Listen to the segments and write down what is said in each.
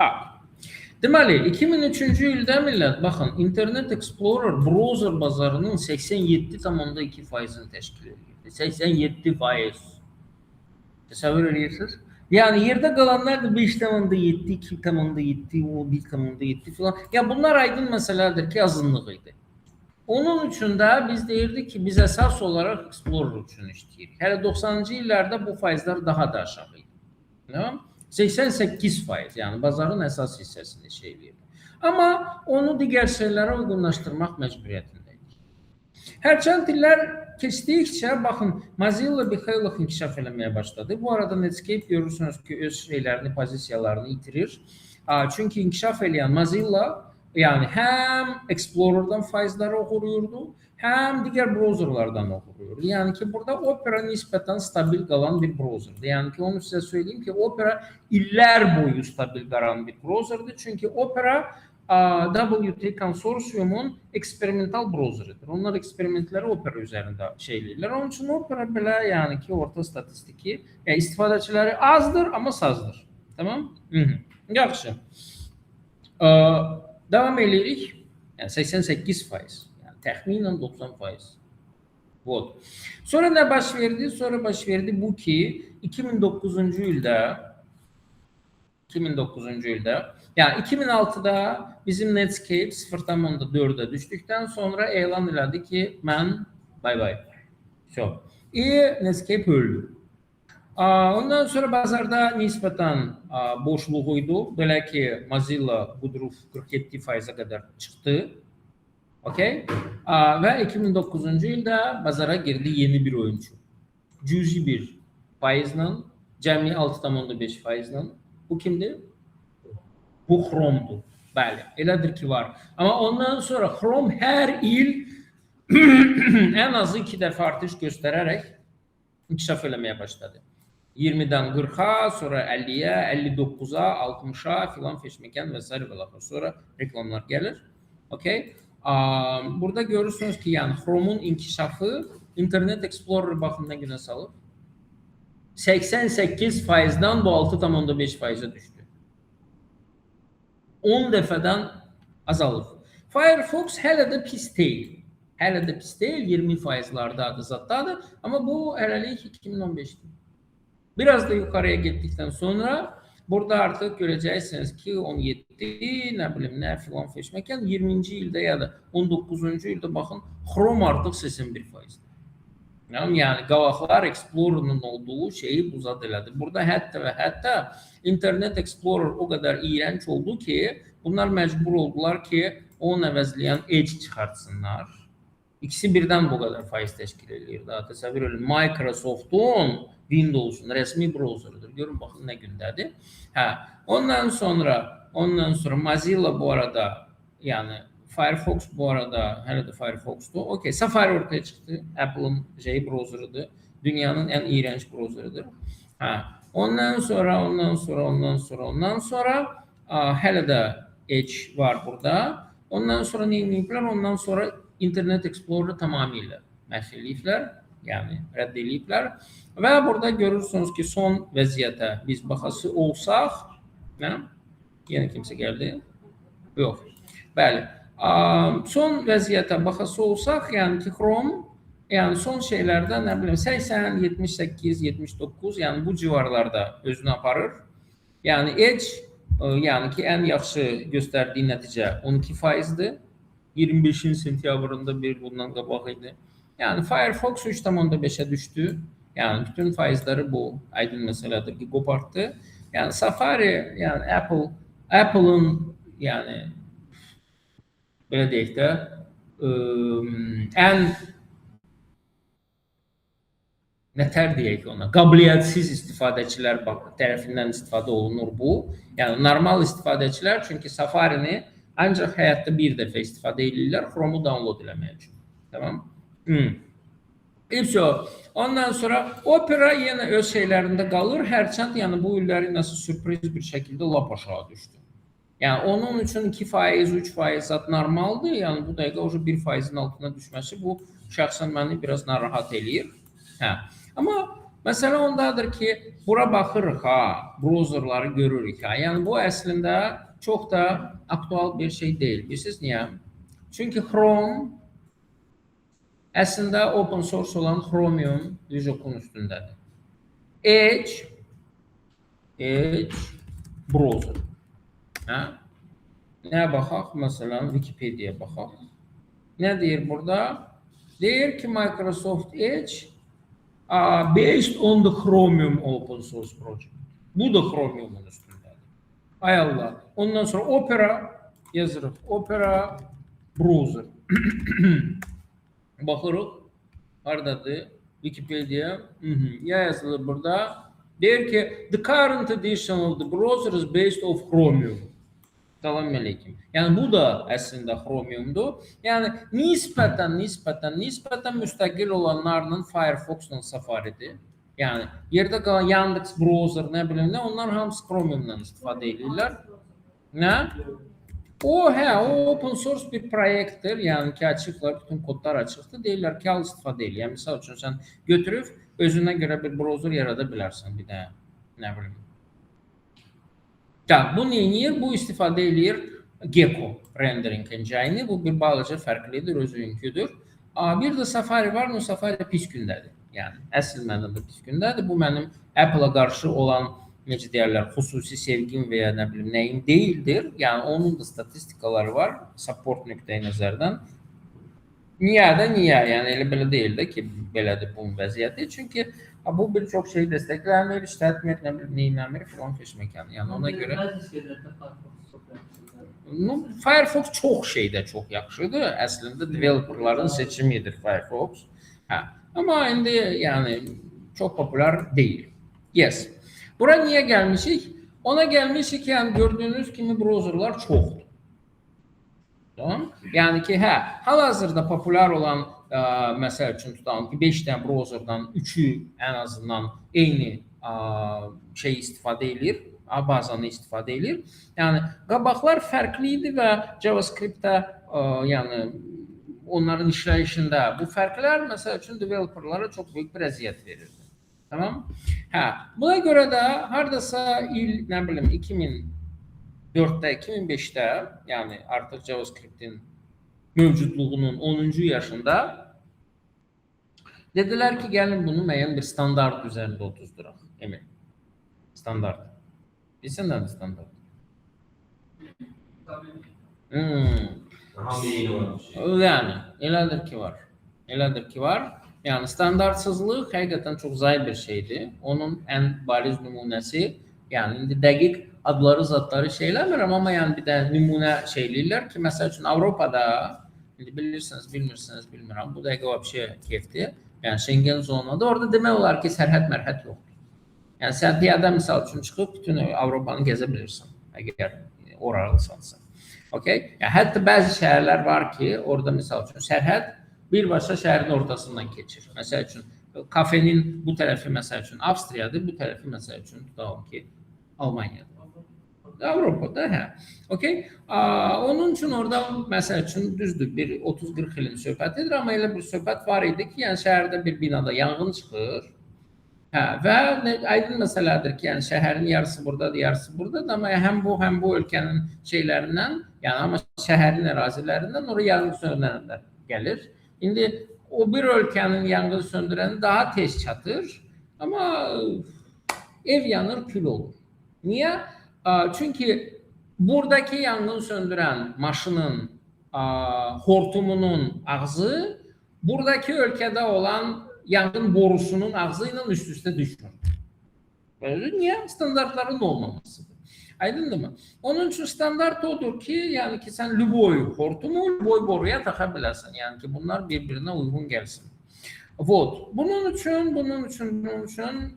Tak. Deməli, 2003-cü ildə millət, baxın, Internet Explorer browser bazarının 87,2%-ni təşkil edirdi. 87%. Təsəvvür edirsiniz? Yəni yerdə qalanlar da 5,7, 2,7, 1,7 filan. Ya bunlar aydın məsələdir ki, azınlıq idi. Onun üçün də biz deyirdik ki, biz əsas olaraq Explorer üçün işləyirik. Hələ 90-cı illərdə bu faizlər daha da aşağı idi. Tamam? 88%, yəni bazarın əsas hissəsini şey eləyirdi. Amma onu digər şeylərə uyğunlaşdırmaq məcburiyyətində idik. Hərçənd illər keçdikcə, baxın, Mozilla bir xeyli inkişaf eləməyə başladı. Bu arada Netscape görürsünüz ki, öz şeylərini, pozisiyalarını itirir. Çünki inkişaf eləyən Mozilla, yəni həm Explorer'dan faizləri oğurluyurdu, həm digər browserlardan oğurluyurdu. Yəni ki, burada Opera nisbətən stabil qalan bir browserdir. Yəni ki, onu sizə söyleyeyim ki, Opera illər boyu stabil qalan bir browserdir. Çünki Opera W3 konsorsiumun eksperimental browseridir. Onlar eksperimentləri Opera üzərində şey eləyirlər. Onun üçün Opera belə, yəni ki, orta statistiki, yəni istifadəçiləri azdır, amma sazdır. Tamam? Hı -hı. Yaxşı. Davam eləyirik. Yəni 88%. Yəni təxminən 90%. Вот. Sonra nə baş verdi? Sonra baş verdi bu ki, 2009-cu ildə 2009-cu ildə, yəni 2006-da bizim Netscape 0,4-ə düşdükdən sonra elan elədi ki, mən bye bye. Всё. И Netscape öldü. Ondan sonra bazarda nisbətən boşluq idi. Belə ki, Mozilla qudurub 47%-ə qədər çıxdı. Okay? Və 2009-cu ildə bazara girdi yeni bir oyunçu. Cüzi bir faizlə, cəmi 6,5 faizlə. Bu kimdir? Bu Chrome'dur. Bəli, elədir ki var. Amma ondan sonra Chrome hər il ən azı 2 dəfə artış göstərərək inkişaf eləməyə başladı. 20-dən 40-a, sonra 50-yə, 59-a, 60-a filan feşməkən və sair və axır. Sonra reklamlar gəlir. Okay? Burada görürsünüz ki, yəni Chrome'un inkişafı Internet Explorer baxın nə günə salıb. 88 faizdən bu 6,5 faizə düşdü. 10 dəfədən azalıb. Firefox hələ də pis deyil. Hələ də pis deyil, 20 faizlardadır, zaddadır. Amma bu hələlik 2015-dir. Biraz da yukarıya getdikdən sonra burada artıq görəcəksiniz ki, 17, nə bilim, nə filan feşməkən 20-ci ildə ya da 19-cu ildə baxın, Chrome artıq 81 faizdir. Yəni qabaqlar Explorer'ın olduğu şeyi bu zad elədi. Burada hətta və hətta Internet Explorer o qədər iyrənc oldu ki, bunlar məcbur oldular ki, onu əvəzləyən Edge çıxartsınlar. İkisi birdən bu qədər faiz təşkil eləyir. Daha təsəvvür edin. Microsoft'un Windows'un rəsmi browseridir. Görün baxın nə gündədir. Hə, ondan sonra Mozilla bu arada, yəni Firefox bu arada hələ də Firefox'dur. Okay, Safari ortaya çıxdı. Apple'ın şeyi browseridir. Dünyanın ən iyrənc browseridir. Hə. Ondan sonra hələ də Edge var burada. Ondan sonra nə ediblər? Ondan sonra Internet Explorer tamamilə məhv eləyiblər. Yəni rədd eləyiblər. Və burada görürsünüz ki, son vəziyyətə biz baxası olsaq, nə? Yenə kimsə gəldi? Yox. Bəli. Son vəziyyətə baxası olsaq, yəni ki, Chrome, yəni son şeylərdə nə bilim 80, 78, 79, yəni bu civarlarda özünü aparır. Yəni Edge, yəni ki, ən yaxşı göstərdiyi nəticə 12 faizdir. 25-ci sentyabrında bir bundan qabaq idi. Yəni Firefox 3,5-ə düşdü. Yəni bütün faizləri bu aydın məsələdir ki, qopartdı. Yəni Safari, yəni Apple'ın, yəni belə deyək də, ən nətər deyək ona, qabiliyyətsiz istifadəçilər tərəfindən istifadə olunur bu. Yəni normal istifadəçilər çünki Safari-ni ancaq həyatda bir dəfə istifadə edirlər Chrome-u download eləmək üçün. Tamam? И всё. Ondan sonra Opera yenə öz şeylərində qalır. Hərçənd yəni bu illəri nəsə sürpriz bir şəkildə lap aşağı düşdü. Yəni onun üçün 2%, 3% zat normaldır. Yəni bu dəqiqə o 1%-in altına düşməsi bu şəxsən məni biraz narahat eləyir. Hə. Amma Məsələ ondadır ki, bura baxırıq ha, browserları görürük ha. Yəni bu əslində çox da aktual bir şey deyil. Bilirsiniz niyə? Çünki Chrome əslində open source olan Chromium dvijokun üstündədir. Edge browser. Hə? Nəyə baxaq? Məsələn, Wikipedia baxaq. Nə deyir burada? Deyir ki, Microsoft Edge based on the Chromium open source project. Bu da Chromium'un üstündədir. Ay Allah. Ondan sonra Opera yazırıq. Opera browser. Baxırıq. Hardadır? Wikipedia. Ya yazılır burada. Deyir ki, the current edition of the browser is based of Chromium. Salam aleyküm. Yəni bu da əslində Chromiumdur. Yəni nisbətən müstəqil olanlarla Firefoxla Safari'dir. Yəni yerdə qalan Yandex browser, nə bilim nə, onlar hamısı Chromiumdan istifadə edirlər. Nə? O, hə, o open source bir proyektdir. Yəni ki, açıqlar, bütün kodlar açıqdır. Deyirlər ki, al istifadə elə. Yəni misal üçün sən götürüb özünə görə bir browser yarada bilərsən bir də, nə bilim. Da, bu nə edir? Bu istifadə eləyir Gecko rendering engine. Bu bir balaca fərqlidir, özünküdür. Bir də Safari var, no Safari pis gündədir. Yəni əsl mənada pis gündədir. Bu mənim Apple-a qarşı olan, necə deyərlər, xüsusi sevgim və ya nə bilim nəyim deyildir. Yəni onun da statistikaları var support nöqteyi nəzərdən. Niyə də niyə? Yəni elə belə deyil də ki, belədir bunun vəziyyəti. Çünki bu bir çox şeyi dəstəklənmir, işlətmir, nə bilim, neynəmir filan fişməkan. Yəni ona görə Bəzi şeylərdə Firefox çox yaxşıdır. Nu, Firefox çox şeydə çox yaxşıdır. Əslində developerların seçimidir Firefox. Hə. Amma indi yəni çox populyar deyil. Yes. Bura niyə gəlmişik? Ona gəlmişik ki, yəni gördüyünüz kimi browserlar çoxdur. Tamam? Yəni ki, hə, hal-hazırda populyar olan məsəl üçün tutalım ki, 5 dənə browserdan 3-ü ən azından eyni şey istifadə eləyir, bazanı istifadə eləyir. Yəni qabaqlar fərqli idi və JavaScript-də yəni onların işləyişində bu fərqlər məsəl üçün developerlara çox böyük bir əziyyət verirdi. Tamam? Hə, buna görə də hardasa il, nə bilim, 2004-də, 2005-də, yəni artıq JavaScript-in mövcudluğunun 10-cu yaşında dedilər ki, gəlin bunu müəyyən bir standart üzərində otuzduraq. Emil. Standart. Bilirsən nədir standart? Hamı eyni olan bir şey. Yəni, elədir ki var. Elədir ki var. Yəni standartsızlıq həqiqətən çox zay bir şeydir. Onun ən bariz nümunəsi, yəni indi dəqiq adları, zadları şey eləmirəm, amma yəni bir də nümunə şey eləyirlər ki, məsəl üçün Avropada indi bilirsiniz, bilmirsiniz, bilmirəm. Bu dəqiqə vəbşə keyfdir. Yəni Şengen zonunda orada demək olar ki, sərhəd mərhəd yoxdur. Yəni sən piyada misal üçün çıxıb bütün Avropanı gəzə bilirsən, əgər oralısansa. Okay? Yəni hətta bəzi şəhərlər var ki, orada misal üçün sərhəd birbaşa şəhərin ortasından keçir. Məsəl üçün kafenin bu tərəfi məsəl üçün Avstriyadır, bu tərəfi məsəl üçün tutalım ki, Almaniyadır. Avropada, hə. Okay? Onun üçün orada məsəl üçün düzdür, bir 30-40 ilin söhbətidir, amma elə bir söhbət var idi ki, yəni şəhərdə bir binada yanğın çıxır. Hə, və aydın məsələdir ki, yəni şəhərin yarısı buradadır, yarısı buradadır, amma həm bu, həm bu ölkənin şeylərindən, yəni amma şəhərin ərazilərindən oraya yanğın söndürənlər gəlir. İndi o bir ölkənin yanğın söndürəni daha tez çatır, amma ev yanır, kül olur. Niyə? Çünki buradakı yanğın söndürən maşının hortumunun ağzı buradakı ölkədə olan yanğın borusunun ağzı ilə üst-üstə düşmür. Belə niyə? Standartların olmamasıdır. Aydındırmı? Onun üçün standart odur ki, yəni ki sən любой hortumu любой boruya taxa bilərsən. Yəni ki bunlar bir-birinə uyğun gəlsin. Вот. Bunun üçün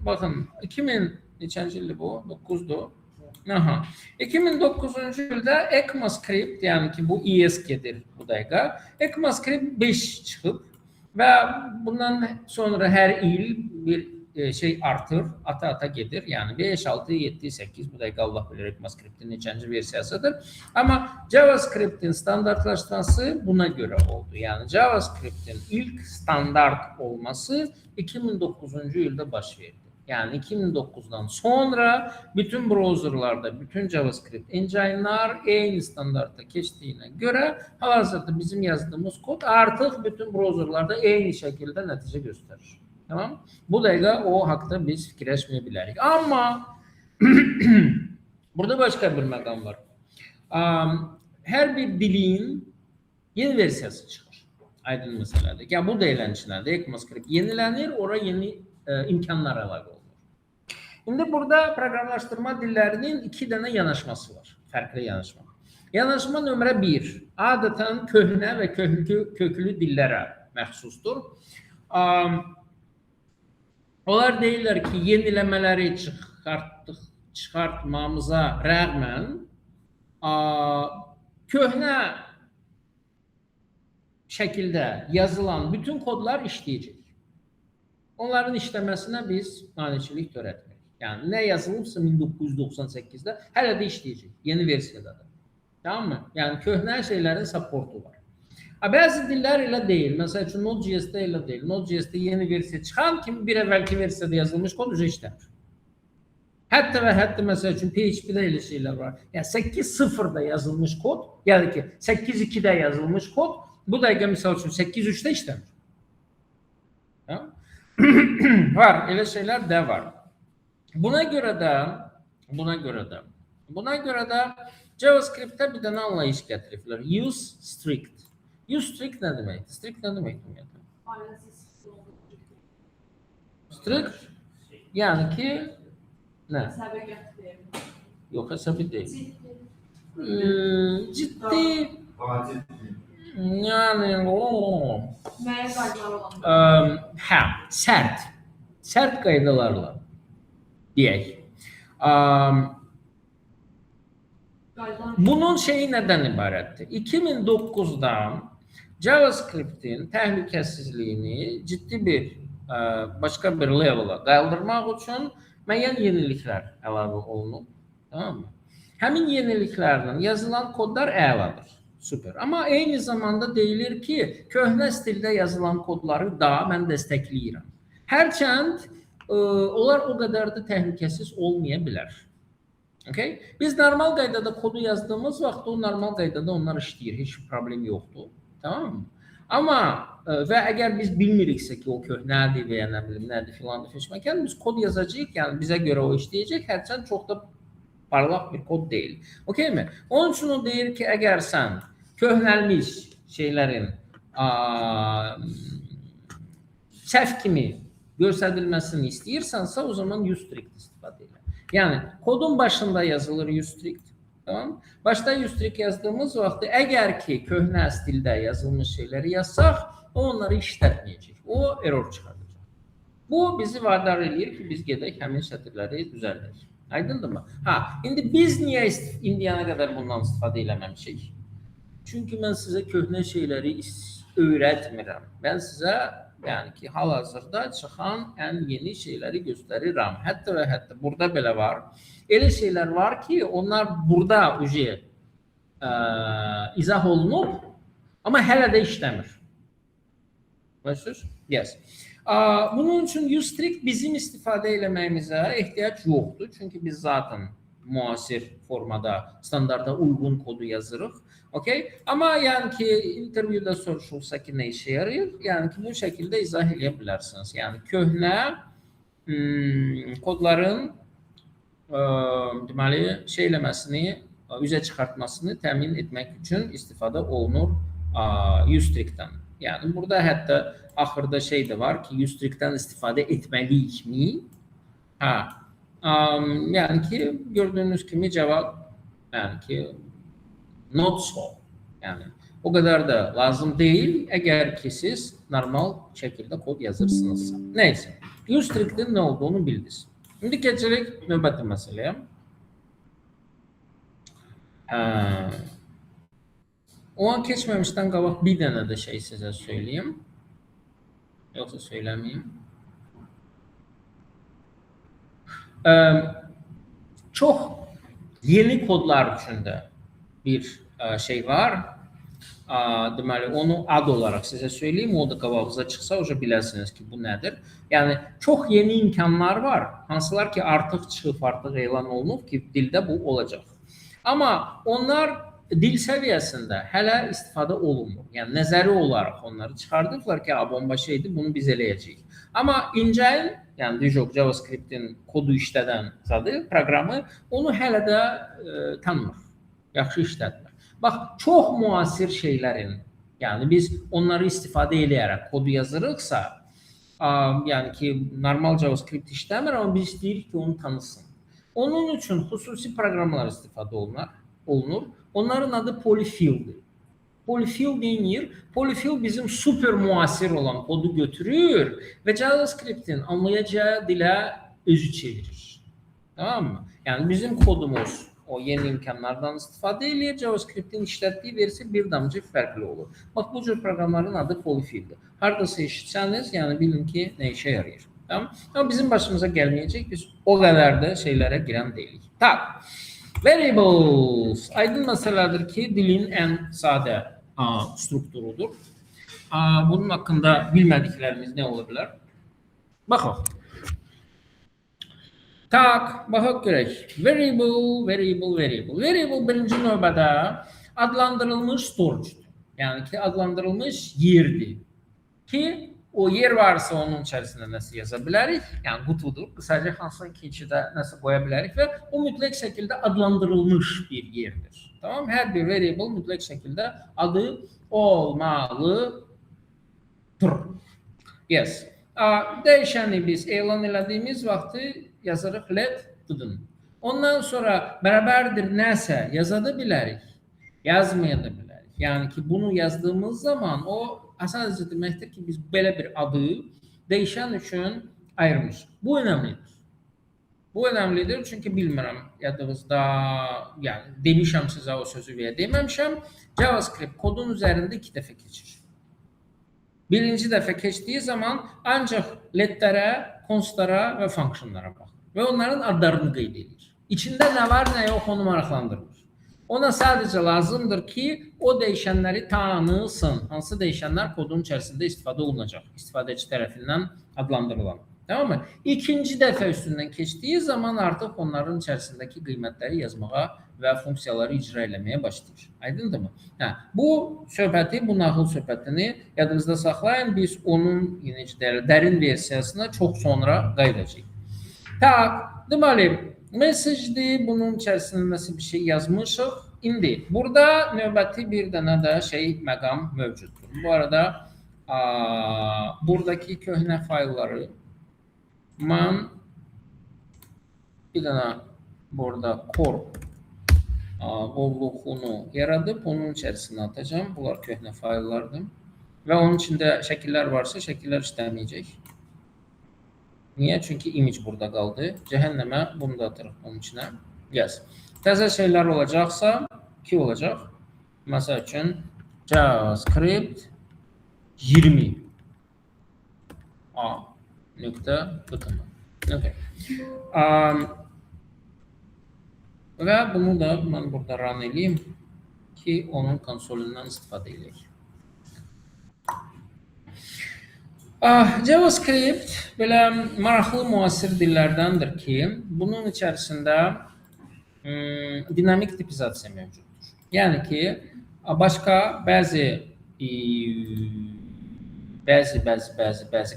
baxın 2000 neçənci ildir bu? 9-dur. Aha. 2009-cu ildə ECMAScript, yəni ki bu ES gedir bu dəqiqə. ECMAScript 5 çıxıb və bundan sonra hər il bir şey artır, ata-ata gedir. Yəni 5, 6, 7, 8 bu dəqiqə Allah bilir ECMAScript-in neçənci versiyasıdır. Amma JavaScript-in standartlaşması buna görə oldu. Yəni JavaScript-in ilk standart olması 2009-cu ildə baş verdi. Yəni 2009-dan sonra bütün browserlarda, bütün JavaScript engine'lar eyni standarta keçdiyinə görə hal-hazırda bizim yazdığımız kod artıq bütün browserlarda eyni şəkildə nəticə göstərir. Tamam? Bu dəqiqə o haqda biz fikirləşməyə bilərik. Amma burada başqa bir məqam var. Hər bir dilin yeni versiyası çıxır. Aydın məsələdir. Yəni bu da eləncədir. ECMAScript yenilənir, ora yeni imkanlar əlavə olunur. İndi burada proqramlaşdırma dillərinin iki dənə yanaşması var. Fərqli yanaşma. Yanaşma nömrə 1. Adətən köhnə və köklü dillərə məxsusdur. Onlar deyirlər ki, yeniləmələri çıxartmamıza rəğmən köhnə şəkildə yazılan bütün kodlar işləyəcək. Onların işləməsinə biz maneçilik törətmirik. Yəni nə yazılıbsa 1998-də hələ də işləyəcək, yeni versiyada da. Tamam mı? Yəni köhnə şeylərin supportu var. Bəzi dillər elə deyil. Məsəl üçün Node.js-də elə deyil. Node.js-də yeni versiya çıxan kimi bir əvvəlki versiyada yazılmış kod üzə işləmir. Hətta və hətta məsəl üçün PHP-də elə şeylər var. Yəni 8.0-da yazılmış kod, yəni ki 8.2-də yazılmış kod bu dəqiqə misal üçün 8.3-də işləmir. Ha? Var, elə şeylər də var. Buna görə də JavaScript-də bir dənə anlayış gətiriblər. Use strict. Use strict nə deməkdir? Strict nə deməkdir ümumiyyətlə? Strict, yəni ki, nə? Yox, əsəbi deyil. Ciddi, yəni, hə, sərt. Sərt qaydalarla deyək. Bunun şeyi nədən ibarətdir? 2009-da JavaScript-in təhlükəsizliyini ciddi bir başqa bir level-a qaldırmaq üçün müəyyən yeniliklər əlavə olunub. Tamam mı? Həmin yeniliklərlə yazılan kodlar əladır. Süper. Amma eyni zamanda deyilir ki, köhnə stildə yazılan kodları da mən dəstəkləyirəm. Hərçənd onlar o qədər də təhlükəsiz olmaya bilər. Okay? Biz normal qaydada kodu yazdığımız vaxt o normal qaydada onlar işləyir. Heç bir problem yoxdur. Tamam mı? Amma və əgər biz bilmiriksə ki, o köhnədir və ya nə bilim nədir filandır fişməkan, biz kod yazacağıq, yəni bizə görə o işləyəcək, hərçənd çox da parlaq bir kod deyil. Okey mi? Onun üçün o deyir ki, əgər sən köhnəlmiş şeylərin səhv kimi göstərilməsini istəyirsənsə, o zaman use strict istifadə elə. Yəni, kodun başında yazılır use strict. Tamam. Başda use strict yazdığımız vaxtda əgər ki, köhnə stildə yazılmış şeyləri yazsaq, o onları işlətməyəcək. O error çıxardacaq. Bu bizi vadar eləyir ki, biz gedək həmin sətirləri düzəldək. Aydındırmı? Ha, indi biz niyə indiyənə qədər bundan istifadə eləməmişik? Çünki mən sizə köhnə şeyləri öyrətmirəm. Mən sizə, yəni ki, hal-hazırda çıxan ən yeni şeyləri göstərirəm. Hətta və hətta burada belə var. Elə şeylər var ki, onlar burada uje izah olunub, amma hələ də işləmir. Başlıyorsunuz? Yes. Bunun üçün use strict bizim istifadə eləməyimizə ehtiyac yoxdur. Çünki biz zaten müasir formada, standarta uyğun kodu yazırıq. Okay? Amma yəni ki, intervyuda soruşulsa ki, nə işə yarayır? Yəni ki, bu şəkildə izah eləyə bilərsiniz. Yəni, köhnə kodların deməli, şey eləməsini, üzə çıxartmasını təmin etmək üçün istifadə olunur use strictdən. Yəni, burada hətta axırda şey də var ki, use strictdən istifadə etməliyikmi? Hə. Yəni ki, gördüyünüz kimi cavab, yəni ki, not so. Yəni, o qədər də lazım deyil, əgər ki, siz normal şəkildə kod yazırsınızsa. Neyse, use strict'in nə olduğunu bildiniz. İndi keçirik növbəti məsələyə. Ona keçməmişdən qabaq bir dənə də şey sizə söyləyim. Yoxsa söyləməyim. Çox yeni kodlar üçün də bir şey var. Deməli, onu ad olaraq sizə söyləyim, o da qabağınıza çıxsa, o biləsiniz ki, bu nədir. Yəni, çox yeni imkanlar var, hansılar ki, artıq çıxıb, artıq elan olunub ki, dildə bu olacaq. Amma onlar dil səviyyəsində hələ istifadə olunmur. Yəni, nəzəri olaraq onları çıxardıblar ki, bomba şeydir, bunu biz eləyəcəyik. Amma incəyin, yəni Dijok JavaScript-in kodu işlədən zadı, proqramı, onu hələ də tanımır, yaxşı işlətmir. Bax, çox müasir şeylərin, yəni biz onları istifadə eləyərək kodu yazırıqsa, yəni ki, normal JavaScript işləmir, amma biz istəyirik ki, onu tanısın. Onun üçün xüsusi proqramlar istifadə olunur. Onların adı polyfilldir. Polyfill neyir? Polyfill bizim super müasir olan kodu götürür və JavaScript-in anlayacağı dilə özü çevirir. Tamam mı? Yəni bizim kodumuz o yeni imkanlardan istifadə eləyir, JavaScript-in işlətdiyi versiya bir damcı fərqli olur. Bax, bu cür proqramların adı polyfilldir. Haradasa eşitsəniz, yəni bilin ki, nə işə yarayır. Tamam? Amma bizim başımıza gəlməyəcək, biz o qədər də şeylərə girən deyilik. Tak, variables. Aydın məsələdir ki, dilin ən sadə strukturudur. Bunun haqqında bilmədiklərimiz nə ola bilər? Baxaq. Tak, baxaq görək. Variable, variable, variable. Variable birinci növbədə adlandırılmış storage'dur. Yəni ki, adlandırılmış yerdir. Ki, o yer varsa onun içərisində nəsə yaza bilərik. Yəni qutudur. Qısaca hansısa ki, içində nəsə qoya bilərik və o mütləq şəkildə adlandırılmış bir yerdir. Tamam? Hər bir variable mütləq şəkildə adı olmalıdır. Yes. Dəyişəni biz elan elədiyimiz vaxtı yazırıq let dıdın. Ondan sonra bərabərdir nəsə yaza da bilərik, yazmaya da bilərik. Yəni ki, bunu yazdığımız zaman o sadəcə deməkdir ki, biz belə bir adı dəyişən üçün ayırmışıq. Bu önəmlidir. Bu önəmlidir çünki bilmirəm yadınızda, yəni demişəm sizə o sözü və ya deməmişəm. JavaScript kodun üzərində 2 dəfə keçir. Birinci dəfə keçdiyi zaman ancaq letlərə, constlara və functionlara baxır və onların adlarını qeyd edir. İçində nə var, nə yox onu maraqlandırmır. Ona sadəcə lazımdır ki, o dəyişənləri tanısın. Hansı dəyişənlər kodun içərisində istifadə olunacaq, istifadəçi tərəfindən adlandırılan. Tamam mı? İkinci dəfə üstündən keçdiyi zaman artıq onların içərisindəki qiymətləri yazmağa və funksiyaları icra eləməyə başlayır. Aydındırmı? Hə, bu söhbəti, bu nağıl söhbətini yadınızda saxlayın. Biz onun necə deyirlər, dərin versiyasına çox sonra qayıdacağıq. Tak, deməli, message-dir, bunun içərisində nəsə bir şey yazmışıq. İndi burada növbəti bir dənə də şey məqam mövcuddur. Bu arada buradakı köhnə faylları mən bir dənə burada core qovluğunu yaradıb onun içərisinə atacağım. Bunlar köhnə fayllardır. Və onun içində şəkillər varsa şəkillər işləməyəcək. Niyə? Çünki image burada qaldı. Cəhənnəmə bunu da atırıq bunun içinə. Yes. Təzə şeylər olacaqsa ki olacaq? Məsəl üçün JavaScript 20 A nöqtə html. Okay. Və bunu da mən burada run eləyim ki, onun konsolundan istifadə eləyək. JavaScript belə maraqlı müasir dillərdəndir ki, bunun içərisində dinamik tipizasiya mövcuddur. Yəni ki, başqa bəzi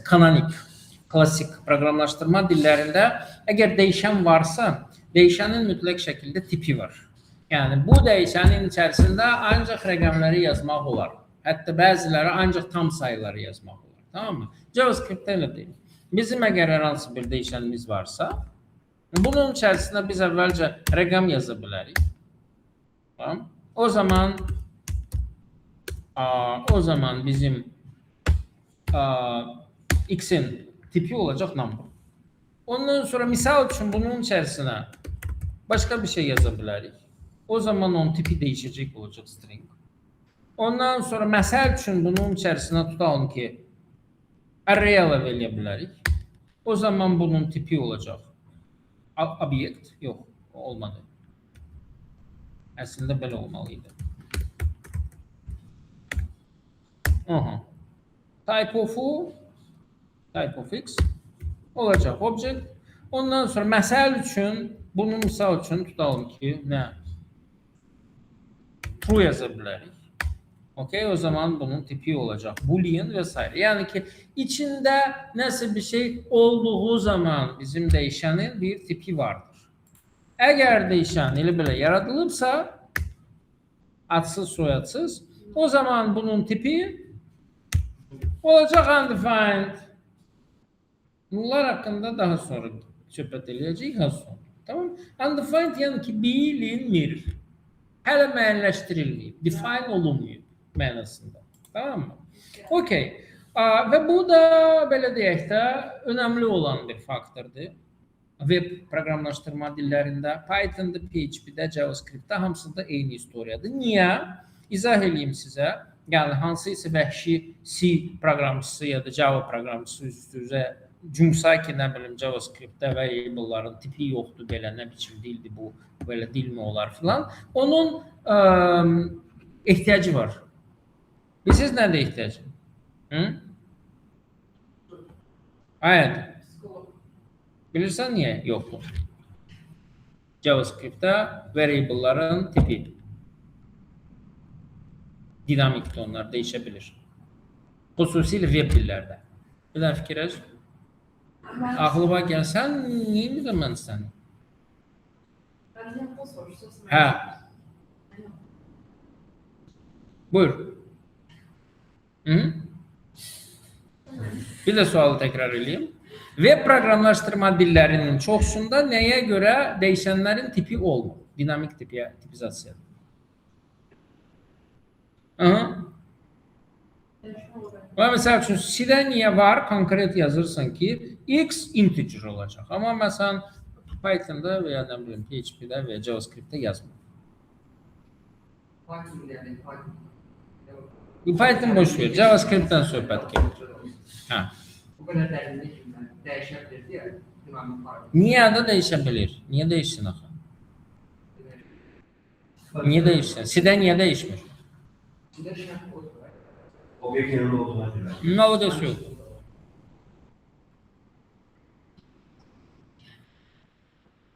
kanonik, klasik proqramlaşdırma dillərində əgər dəyişən varsa, dəyişənin mütləq şəkildə tipi var. Yəni bu dəyişənin içərisində ancaq rəqəmləri yazmaq olar. Hətta bəziləri ancaq tam sayıları yazmaq olar. Tamam mı? JavaScript-də elə deyil. Bizim əgər hər hansı bir dəyişənimiz varsa, bunun içərisində biz əvvəlcə rəqəm yaza bilərik. Tamam. O zaman bizim x-in tipi olacaq number. Ondan sonra misal üçün bunun içərisinə başqa bir şey yaza bilərik. O zaman onun tipi dəyişəcək olacaq string. Ondan sonra məsəl üçün bunun içərisinə tutalım ki, array əlavə eləyə bilərik. O zaman bunun tipi olacaq obyekt. Yox, olmadı. Əslində belə olmalı idi. Aha. Type of'u, type of x olacaq object. Ondan sonra məsəl üçün bunu misal üçün tutalım ki, nə? True yaza bilərik. Okey, o zaman bunun tipi olacaq boolean və s. Yəni ki, içində nəsə bir şey olduğu zaman bizim dəyişənin bir tipi vardır. Əgər dəyişən elə belə yaradılıbsa, adsız, soyadsız, o zaman bunun tipi olacaq undefined. Bunlar haqqında daha sonra söhbət eləyəcəyik, az sonra. Tamam? Undefined yəni ki, bilinmir. Hələ müəyyənləşdirilməyib, define olunmayıb mənasında. Tamam mı? Okey. Və bu da belə deyək də önəmli olan bir faktordur. Web proqramlaşdırma dillərində, Python'da, PHP-də, JavaScript-də hamısında eyni istoriyadır. Niyə? İzah eləyim sizə. Yəni hansısa vəhşi C proqramçısı ya da Java proqramçısı üz-üzə cumsa ki, nə bilim JavaScript-də variable'ların tipi yoxdur, belə nə biçim dildir bu, belə dilmi olar filan. Onun ehtiyacı var. Bilirsiniz nədir ehtiyacı? Hı? Ayət. Bilirsən niyə yoxdur? JavaScript-də variable'ların tipi dinamikdir, onlar dəyişə bilir. Xüsusilə web dillərdə. Bir dənə fikirləş. Ağlıma gəlsən, niyə bilirəm mən səni? Ben yapma soruştu. Hə. Buyur. Hı? Bir də sualı təkrar eləyim. Web proqramlaşdırma dillərinin çoxsunda nəyə görə dəyişənlərin tipi olmur? Dinamik tipiyə, tipizasiya. Hı? Və məsəl üçün C-də niyə var? Konkret yazırsan ki, x integer olacaq. Amma məsələn Python-da və ya nə bilim PHP-də və ya JavaScript-də yazmır. Python yəni Python. Python boş ver. JavaScript-dən söhbət gedir. Hə. Bu qədər dərinlik kimi dəyişə bilir deyə dinamik var. Niyə də dəyişə bilir? Niyə dəyişsin axı? Niyə dəyişsin? C-də niyə dəyişmir? İçində şərt kod var. Obyekt yerinde olduğuna göre. Nə əlaqəsi yox.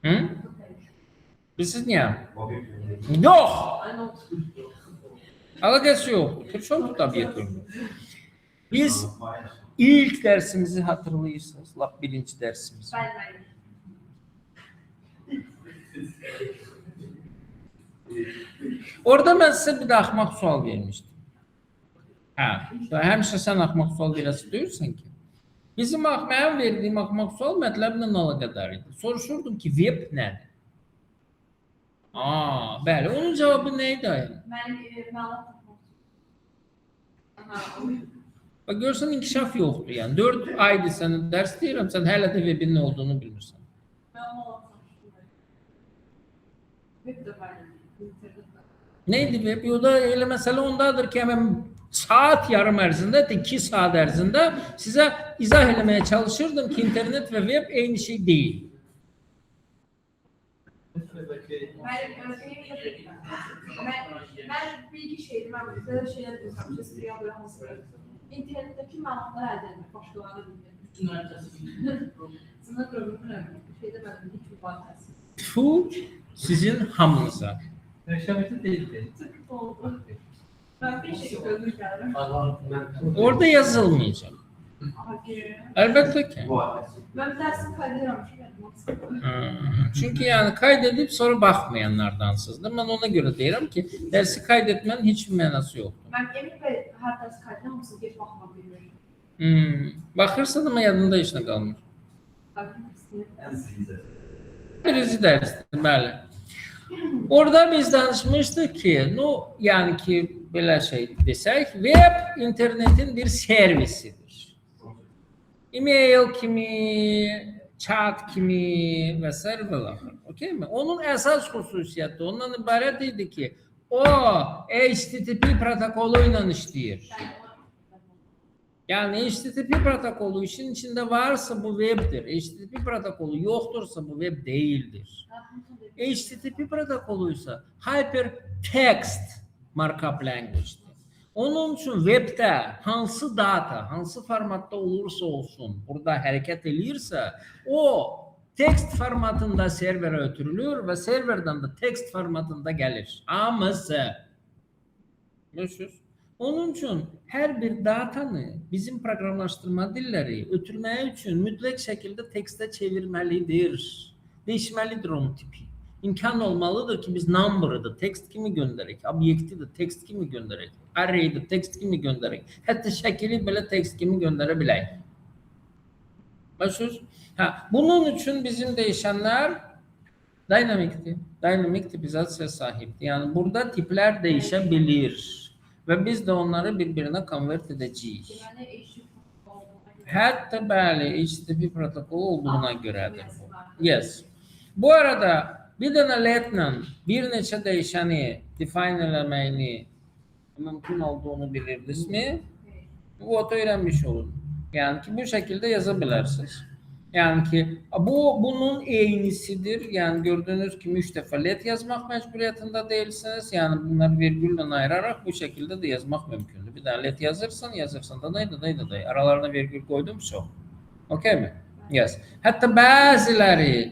Hı? Bilirsiniz niyə? Obyekt yerinde. Yox. Aynı Əlaqəsi yoxdur. Prичем obyekt yerində? Biz ilk dərsimizi hatırlayırsınız. Lap birinci dərsimizi. Bəli, bəli. Orada mən sizə bir də axmaq sual vermişdim. Hə, həmişə sən axmaq sual verəsi deyirsən ki. Bizim mənim verdiyim axmaq sual mətləblə əlaqədar idi. Soruşurdum ki, web nədir? Aa, bəli, onun cavabı nə idi ayın? Mən məlumat tapmaq. Aha, o. Bax görsən inkişaf yoxdur. Yəni 4 aydır sənə dərs deyirəm, sən hələ də webin nə olduğunu bilmirsən. Məlumat tapmaq. Web də bəli. İnternet də. Nə idi web? O da elə məsələ ondadır ki, həmin saat yarım ərzində, hətta 2 saat ərzində sizə izah eləməyə çalışırdım ki, internet və web eyni şey deyil. Mən bilgi şeydir, mən belə şeylər bilsəm, sizə belə hansı internetdəki məlumatları əldə etmək, başqalarına bilmək. Sınır problemi şeydə mənim heç bir var təsir. Tfu sizin hamınıza. Dəyişəməsi deyildi. Oldu. Mən bir şey gözüm gəlirəm. Orada yazılmayacaq. Əlbəttə ki. Mən dərsimi kayд edirəm ki, mənim Çünki yəni kayd edib sonra baxmayanlardansınız da. Mən ona görə deyirəm ki, dərsi kayd etmənin heç bir mənası yoxdur. Mən Emin bəy hər dərs kayd edirəm, hamısını geç baxmaq bilmirəm. Baxırsan amma yadında heç nə qalmır. Birinci dərsdir, bəli. Orada biz danışmışdıq ki, nu, yəni ki, belə şey desək, web internetin bir servisidir. E-mail kimi, chat kimi və sair və ilaxır. Okey mi? Onun əsas xüsusiyyəti ondan ibarət idi ki, o HTTP protokolu ilə işləyir. Yəni HTTP protokolu işin içində varsa bu webdir. HTTP protokolu yoxdursa bu web deyildir. HTTP protokolu isə Hypertext Markup Language'dir. Onun üçün webdə hansı data, hansı formatda olursa olsun, burada hərəkət eləyirsə, o text formatında serverə ötürülür və serverdən də text formatında gəlir. Hamısı. Görürsünüz? Onun üçün hər bir datanı bizim proqramlaşdırma dilləri ötürməyi üçün mütləq şəkildə tekstə çevirməlidir. Değişməlidir onun tipi. İmkan olmalıdır ki biz number'ı da text kimi göndərək, obyekti də text kimi göndərək, array'i də text kimi göndərək, hətta şəkili belə text kimi göndərə bilək. Başınız? Ha, bunun üçün bizim dəyişənlər dynamikdir. Dynamik tipizasiya sahibdir. Yəni burada tiplər dəyişə bilir və biz də onları bir-birinə convert edəcəyik. Deməli, HTTP olduğuna görə. Hətta bəli, HTTP protokolu olduğuna görədir bu. Yes. Bu arada bir dənə letlə bir neçə dəyişəni define eləməyini mümkün olduğunu bilirdinizmi? Bu oto öyrənmiş olun. Yəni ki, bu şəkildə yaza bilərsiniz. Yəni ki, bu bunun eynisidir. Yəni gördüyünüz kimi 3 dəfə let yazmaq məcburiyyətində deyilsiniz. Yəni bunları virgüllə ayıraraq bu şəkildə də yazmaq mümkündür. Bir dənə let yazırsan, yazırsan da da da da aralarına virgül qoydum, so. Okay mi? Yes. Hətta bəziləri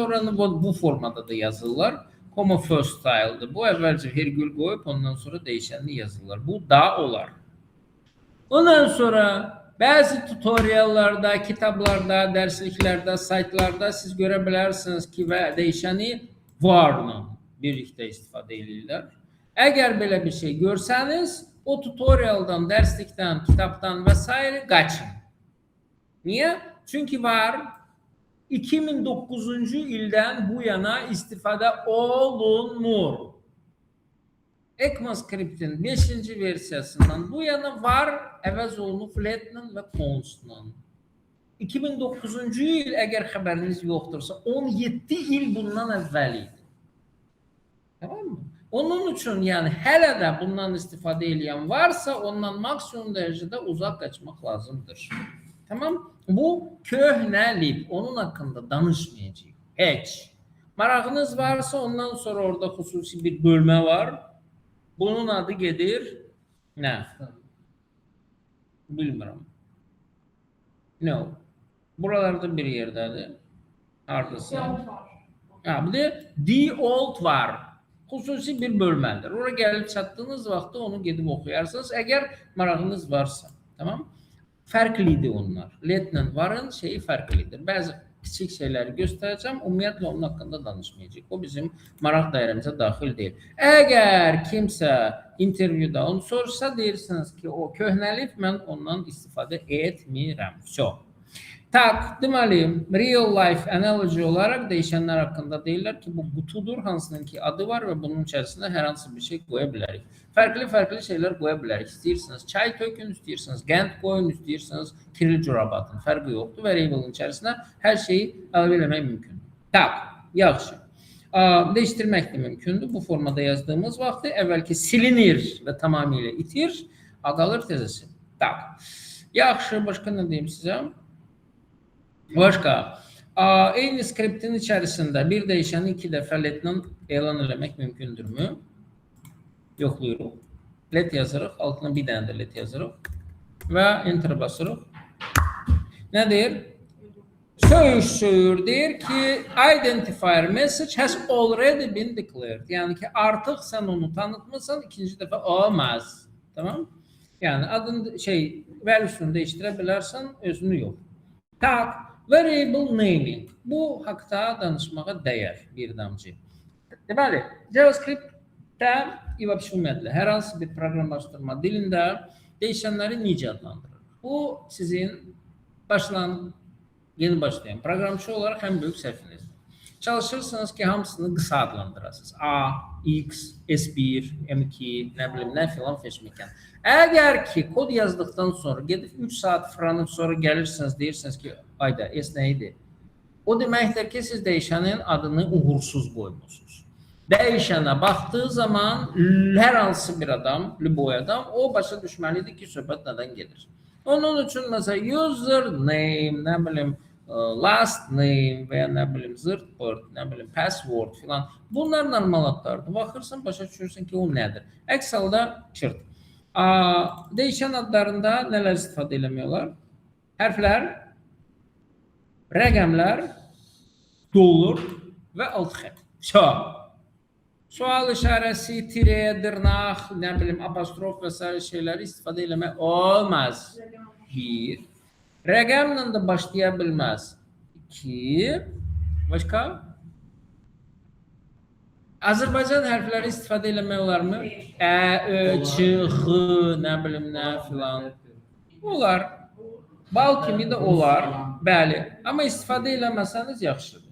oranı bu formada da yazırlar. Comma first style'dır. Bu əvvəlcə virgül qoyub ondan sonra dəyişənini yazırlar. Bu da olar. Ondan sonra bəzi tutoriallarda, kitablarda, dərsliklərdə, saytlarda siz görə bilərsiniz ki, və dəyişəni varla birlikdə istifadə edirlər. Əgər belə bir şey görsəniz, o tutorialdan, dərslikdən, kitabdan və s. qaçın. Niyə? Çünki var 2009-cu ildən bu yana istifadə olunmur. ECMAScript'in 5. versiyasından bu yana var əvəz olunub let'la və const'la. 2009-cu il, əgər xəbəriniz yoxdursa, 17 il bundan əvvəl idi. Tamam mı? Onun üçün yəni hələ də bundan istifadə edən varsa, ondan maksimum dərəcədə uzaq qaçmaq lazımdır. Tamam? Bu köhnəlib. Onun haqqında danışmayacağıq. Heç. Marağınız varsa ondan sonra orada xüsusi bir bölmə var. Bunun adı gedir nə? Bilmirəm. No. Buralarda bir yerdədir. Hardasa. Deold var. Ha, bir də deold var. Xüsusi bir bölmədir. Ora gəlib çatdığınız vaxtda onu gedib oxuyarsınız, əgər marağınız varsa. Tamam? Fərqlidir onlar. Letlə varın şeyi fərqlidir. Bəzi kiçik şeyləri göstərəcəm. Ümumiyyətlə onun haqqında danışmayacağıq. O bizim maraq dairəmizə daxil deyil. Əgər kimsə intervyuda onu soruşsa, deyirsiniz ki, o köhnəlib, mən ondan istifadə etmirəm. Vso. Tak, deməli, real life analogy olaraq dəyişənlər haqqında deyirlər ki, bu qutudur, hansının ki adı var və bunun içərisində hər hansı bir şey qoya bilərik. Fərqli-fərqli şeylər qoya bilərik. İstəyirsiniz çay tökün, istəyirsiniz qənd qoyun, istəyirsiniz kirli corab atın. Fərqi yoxdur. Variable-ın içərisinə hər şeyi əlavə eləmək mümkündür. Tak, yaxşı. Değiştirmək də mümkündür. Bu formada yazdığımız vaxtı əvvəlki silinir və tamamilə itir, qalır təzəsi. Tak. Yaxşı, başqa nə deyim sizə? Başqa, eyni skriptin içərisində bir dəyişəni iki dəfə letlə elan eləmək mümkündürmü? Yoxlayırıq. Let yazırıq, altına bir dənə də let yazırıq və enter basırıq. Nə deyir? Söyüş söyür, deyir ki, identifier message has already been declared. Yəni ki, artıq sən onu tanıtmısan, ikinci dəfə olmaz. Tamam? Yəni adını şey, value'sunu değiştirə bilərsən, özünü yox. Tak, variable naming. Bu haqda danışmağa dəyər bir damcı. Deməli, JavaScript-də и вообще ümumiyyətlə hər hansı bir proqramlaşdırma dilində dəyişənləri necə adlandırır? Bu sizin yeni başlayan proqramçı olaraq ən böyük səhvinizdir. Çalışırsınız ki, hamısını qısa adlandırasınız. A, X, S1, M2, nə bilim, nə filan feşməkən. Əgər ki, kod yazdıqdan sonra gedib 3 saat fırlanıb sonra gəlirsiniz, deyirsiniz ki, ayda S nə idi? O deməkdir ki, siz dəyişənin adını uğursuz qoymusunuz. Dəyişənə baxdığı zaman hər hansı bir adam, любой adam, o başa düşməlidir ki, söhbət nədən gedir. Onun üçün məsələn username, nə bilim, Last name və ya nə bilim zırt pırt, nə bilim password filan. Bunlar normal adlardır. Baxırsan, başa düşürsən ki, o nədir. Əks halda çırt. Dəyişən adlarında nələr istifadə eləmək olar? Hərflər, rəqəmlər, dollar və alt xətt. Vso. Sual işarəsi, tire, dırnaq, nə bilim apostrof və sair şeyləri istifadə eləmək olmaz. Bir. Rəqəmlə də başlaya bilməz. İki. Başqa? Azərbaycan hərfləri istifadə eləmək olarmı? Ə, Ö, Ç, X, nə bilim nə filan. Olar. Bal kimi də olar. Bəli. Amma istifadə eləməsəniz yaxşıdır.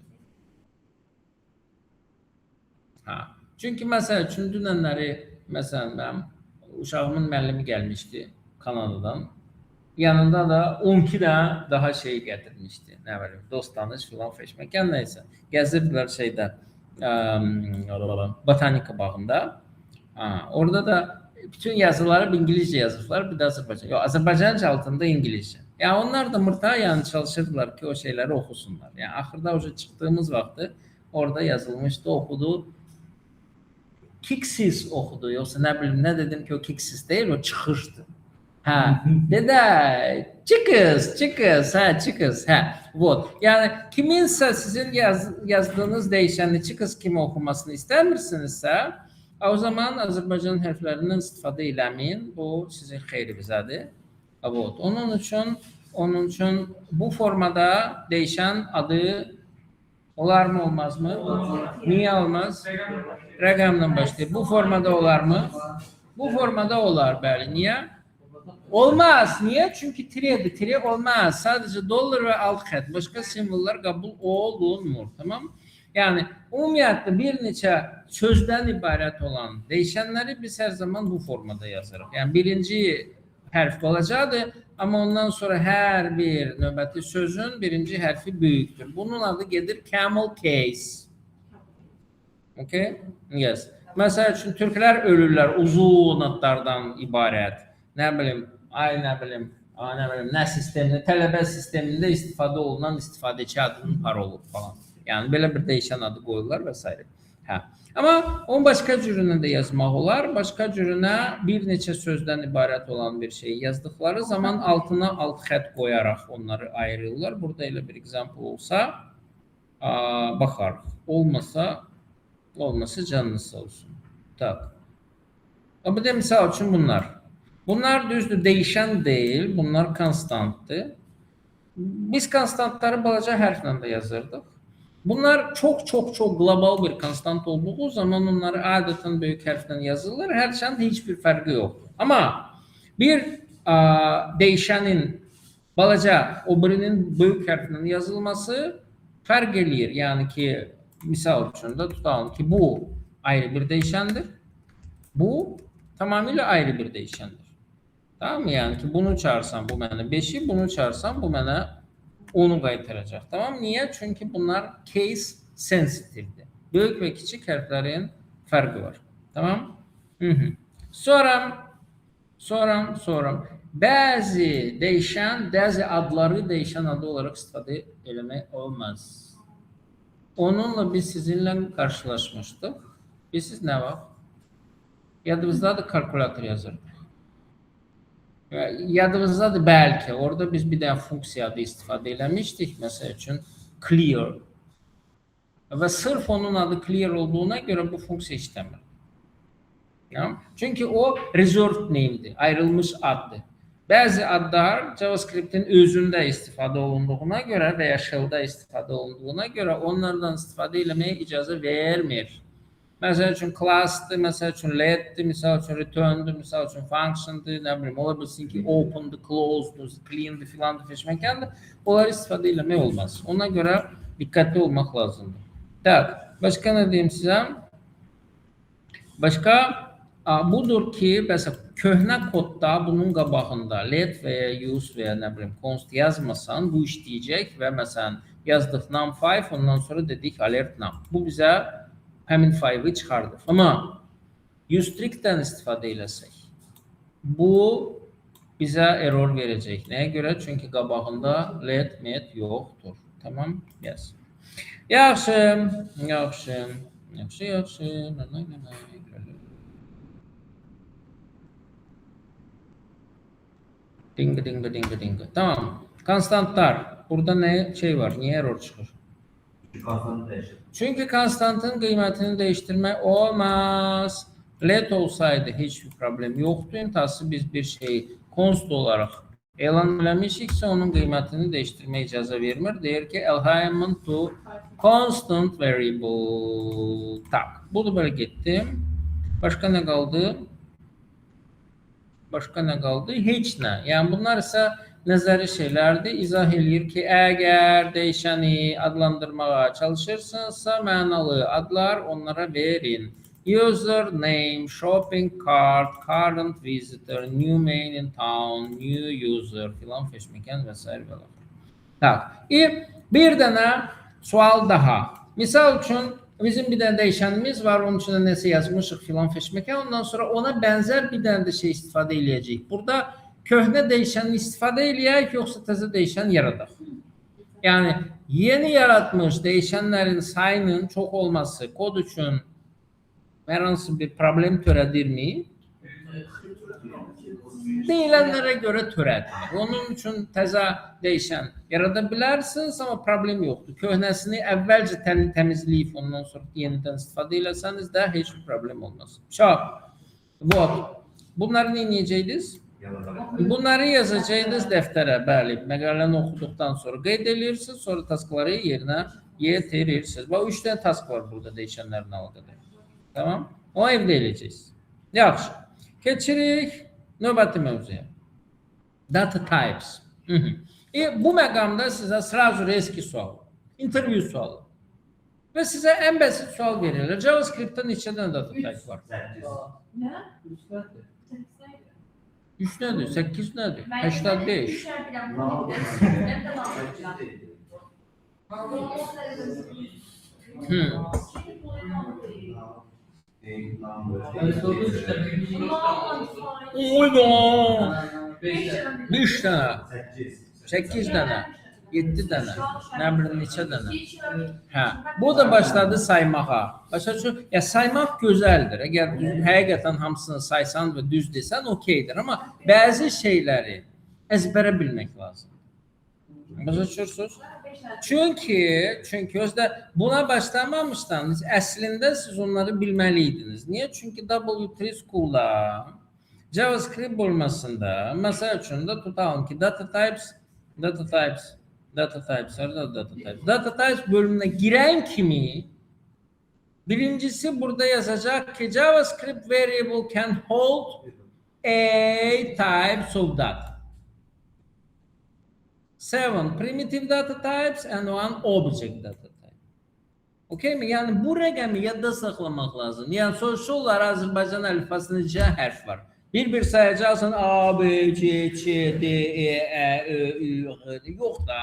Ha. Çünki məsəl üçün dünənləri məsələn mənim uşağımın müəllimi gəlmişdi Kanadadan. Yanında da 12 dənə daha şey gətirmişdi. Nə bilim, dost tanış filan feşməkən nəysə. Gəzirdilər şeydə, botanika bağında. Ha, orada da bütün yazıları İngilizcə yazıblar, bir də Azərbaycan. Yox, Azərbaycanca altında İngilizcə. Yəni onlar da mırta yəni çalışırdılar ki, o şeyləri oxusunlar. Yəni axırda o çıxdığımız vaxtı orada yazılmışdı, oxudu. Kiksiz oxudu, yoxsa nə bilim nə dedim ki, o kiksiz deyil, o çıxışdır. Hə, dedi, çıkız, çıkız, hə, çıkız, hə. Вот. Yəni kiminsə sizin yazdığınız dəyişəni çıkız kimi oxumasını istəmirsinizsə, o zaman Azərbaycan hərflərindən istifadə eləməyin. Bu sizin xeyrinizədir. Вот. Onun üçün bu formada dəyişən adı olar mı, olmaz mı? Niyə olmaz? Rəqəmlə başlayır. Bu formada olar mı? Bu formada olar, bəli. Niyə? Olmaz. Niyə? Çünki tiredir. Tire olmaz. Sadəcə dollar və alt xətt. Başqa simvollar qəbul olunmur. Tamam? Yəni ümumiyyətlə bir neçə sözdən ibarət olan dəyişənləri biz hər zaman bu formada yazırıq. Yəni birinci hərf balacadır, amma ondan sonra hər bir növbəti sözün birinci hərfi böyükdür. Bunun adı gedir camel case. Okay? Yes. Məsəl üçün türklər ölürlər uzun adlardan ibarət. Nə bilim, ay nə bilim, ay nə bilim, nə sistemində, tələbə sistemində istifadə olunan istifadəçi adının parolu falan. Yəni belə bir dəyişən adı qoyurlar və s. Hə. Amma onun başqa cürünə də yazmaq olar. Başqa cürünə bir neçə sözdən ibarət olan bir şeyi yazdıqları zaman altına alt xətt qoyaraq onları ayırırlar. Burada elə bir example olsa, baxarıq. Olmasa canınız sağ olsun. Tak. Bu da misal üçün bunlar. Bunlar düzdür, dəyişən deyil, bunlar konstantdır. Biz konstantları balaca hərflə də yazırdıq. Bunlar çox çox çox qlobal bir konstant olduğu zaman onları adətən böyük hərflə yazılır. Hərçənd heç bir fərqi yoxdur. Amma bir dəyişənin balaca, o birinin böyük hərflə yazılması fərq eləyir. Yəni ki, misal üçün də tutalım ki, bu ayrı bir dəyişəndir. Bu tamamilə ayrı bir dəyişəndir. Tamam mı? Yəni ki, bunu çağırsam bu mənə 5-i, bunu çağırsam bu mənə 10-u qaytaracaq. Tamam? Niyə? Çünki bunlar case sensitivedir. Böyük və kiçik hərflərin fərqi var. Tamam? Hı. Sonra bəzi dəyişən, bəzi adları dəyişən adı olaraq istifadə eləmək olmaz. Onunla biz sizinlə qarşılaşmışdıq. Bilirsiniz nə vaxt? Yadınızdadır, kalkülator yazırdıq. Yadınızdadır bəlkə. Orada biz bir dənə funksiya adı istifadə eləmişdik. Məsəl üçün clear. Və sırf onun adı clear olduğuna görə bu funksiya işləmir. Ya? Çünki o reserved name'dir, ayrılmış addır. Bəzi adlar JavaScript-in özündə istifadə olunduğuna görə və ya shell-da istifadə olunduğuna görə onlardan istifadə eləməyə icazə vermir. Məsəl üçün class-dır, məsəl üçün let-dir, məsəl üçün return-dur, məsəl üçün function-dır, nə bilim, ola bilsin ki, open-dur, close-dur, clean-dır, filandır, feşməkəndir. Onları istifadə eləmək olmaz. Ona görə diqqətli olmaq lazımdır. Tak, başqa nə deyim sizə? Başqa budur ki, məsələn, köhnə kodda bunun qabağında let və ya use və ya nə bilim const yazmasan bu işləyəcək və məsələn yazdıq num5, ondan sonra dedik alert num. Bu bizə həmin 5-i çıxardır. Amma use strict-dən istifadə eləsək, bu bizə error verəcək. Nəyə görə? Çünki qabağında let, met yoxdur. Tamam? Yes. Yaxşı, yaxşı, yaxşı, yaxşı. Nanay, nanay. Dingi, dingi, dingi, dingi. Tamam. Konstantlar. Burada ne şey var? Niye error çıxır? Konstantı dəyişir. Çünki konstantın qiymətini dəyişdirmək olmaz. Let olsaydı heç bir problem yoxdur. İntihası biz bir şeyi const olaraq elan eləmişiksə, onun qiymətini dəyişdirməyə icazə vermir. Deyir ki, alignment to constant variable. Tak. Bu da belə getdi. Başqa nə qaldı? Başqa nə qaldı? Heç nə. Yəni bunlar isə nəzəri şeylərdir. İzah eləyir ki, əgər dəyişəni adlandırmağa çalışırsınızsa, mənalı adlar onlara verin. User name, shopping cart, current visitor, new man in town, new user filan feşməkən və sair və ilaxır. Tak. Bir dənə sual daha. Misal üçün, bizim bir dənə dəyişənimiz var, onun içində nəsə yazmışıq filan feşməkən, ondan sonra ona bənzər bir dənə də şey istifadə eləyəcəyik. Burada köhnə dəyişəni istifadə eləyək, yoxsa təzə dəyişən yaradaq? Yəni, yeni yaratmış dəyişənlərin sayının çox olması kod üçün hər hansı bir problem törədirmi? Deyilənlərə görə törədir. Onun üçün təzə dəyişən yarada bilərsiniz, amma problem yoxdur. Köhnəsini əvvəlcə təmizləyib, ondan sonra yenidən istifadə eləsəniz də heç bir problem olmaz. Çox. Вот. Bunları nə edəcəydiniz? Bunları yazacaqdınız dəftərə, bəli. Məqaləni oxuduqdan sonra qeyd edirsiniz, sonra taskları yerinə yetirirsiniz. Bax, 3 dənə task var burada dəyişənlərin əlaqədar. Tamam? O evdə eləyəcəksiniz. Yaxşı. Keçirik növbəti mövzuya. Data types. Bu məqamda sizə sразу rezki sual, intervyu sualı. Və sizə ən bəsit sual verirlər. JavaScript-də neçə dənə data type var? 8. Nə? 3 nədir? 3 nədir? 8 nədir? 85. Oyda! 5 dənə, 8 dənə, 7 dənə, nə bilim neçə dənə. Hə, bu da başladı saymağa. Başa düşür? Ya saymaq gözəldir. Əgər düz, həqiqətən hamısını saysan və düz desən, okeydir. Amma bəzi şeyləri əzbərə bilmək lazımdır. Başa düşürsünüz? Çünki özdə buna başlamamışdan əslində siz onları bilməliydiniz. Niyə? Çünki W3 School-da JavaScript bölməsində məsəl üçün də tutalım ki, data types, data types, data types, harada data types? Data types bölümünə girən kimi birincisi burada yazacaq ki, JavaScript variable can hold 8 types of data. 7 primitive data types and 1 object data type. Okey mi? Yəni bu rəqəmi yadda saxlamaq lazım. Yəni soruşurlar Azərbaycan əlifbasında neçə hərf var? Bir-bir sayacaqsan A, B, C, Ç, D, E, Ə, Ö, Ü, X. Yox da.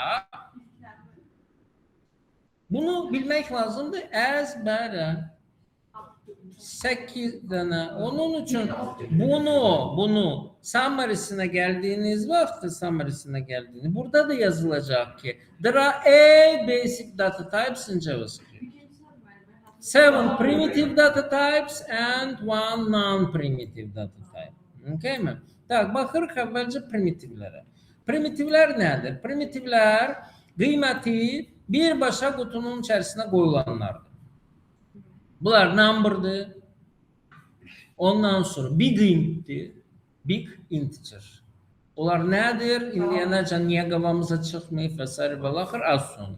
Bunu bilmək lazımdır əzbərə. 8 dənə. Onun üçün bunu summary'sine geldiğiniz vaxt, summary'sine geldiğini burada da yazılacaq ki, there are 8 basic data types in JavaScript. 7 primitive data types and 1 non-primitive data type. Okay mi? Tak, baxırıq əvvəlcə primitivlərə. Primitivlər nədir? Primitivlər qiyməti birbaşa qutunun içərisinə qoyulanlardır. Bunlar number'dır. Ondan sonra big int'dir. Big integer. Onlar nədir? İndiyənəcən niyə qavamıza çıxmayıb və sair və ilaxır az sonra.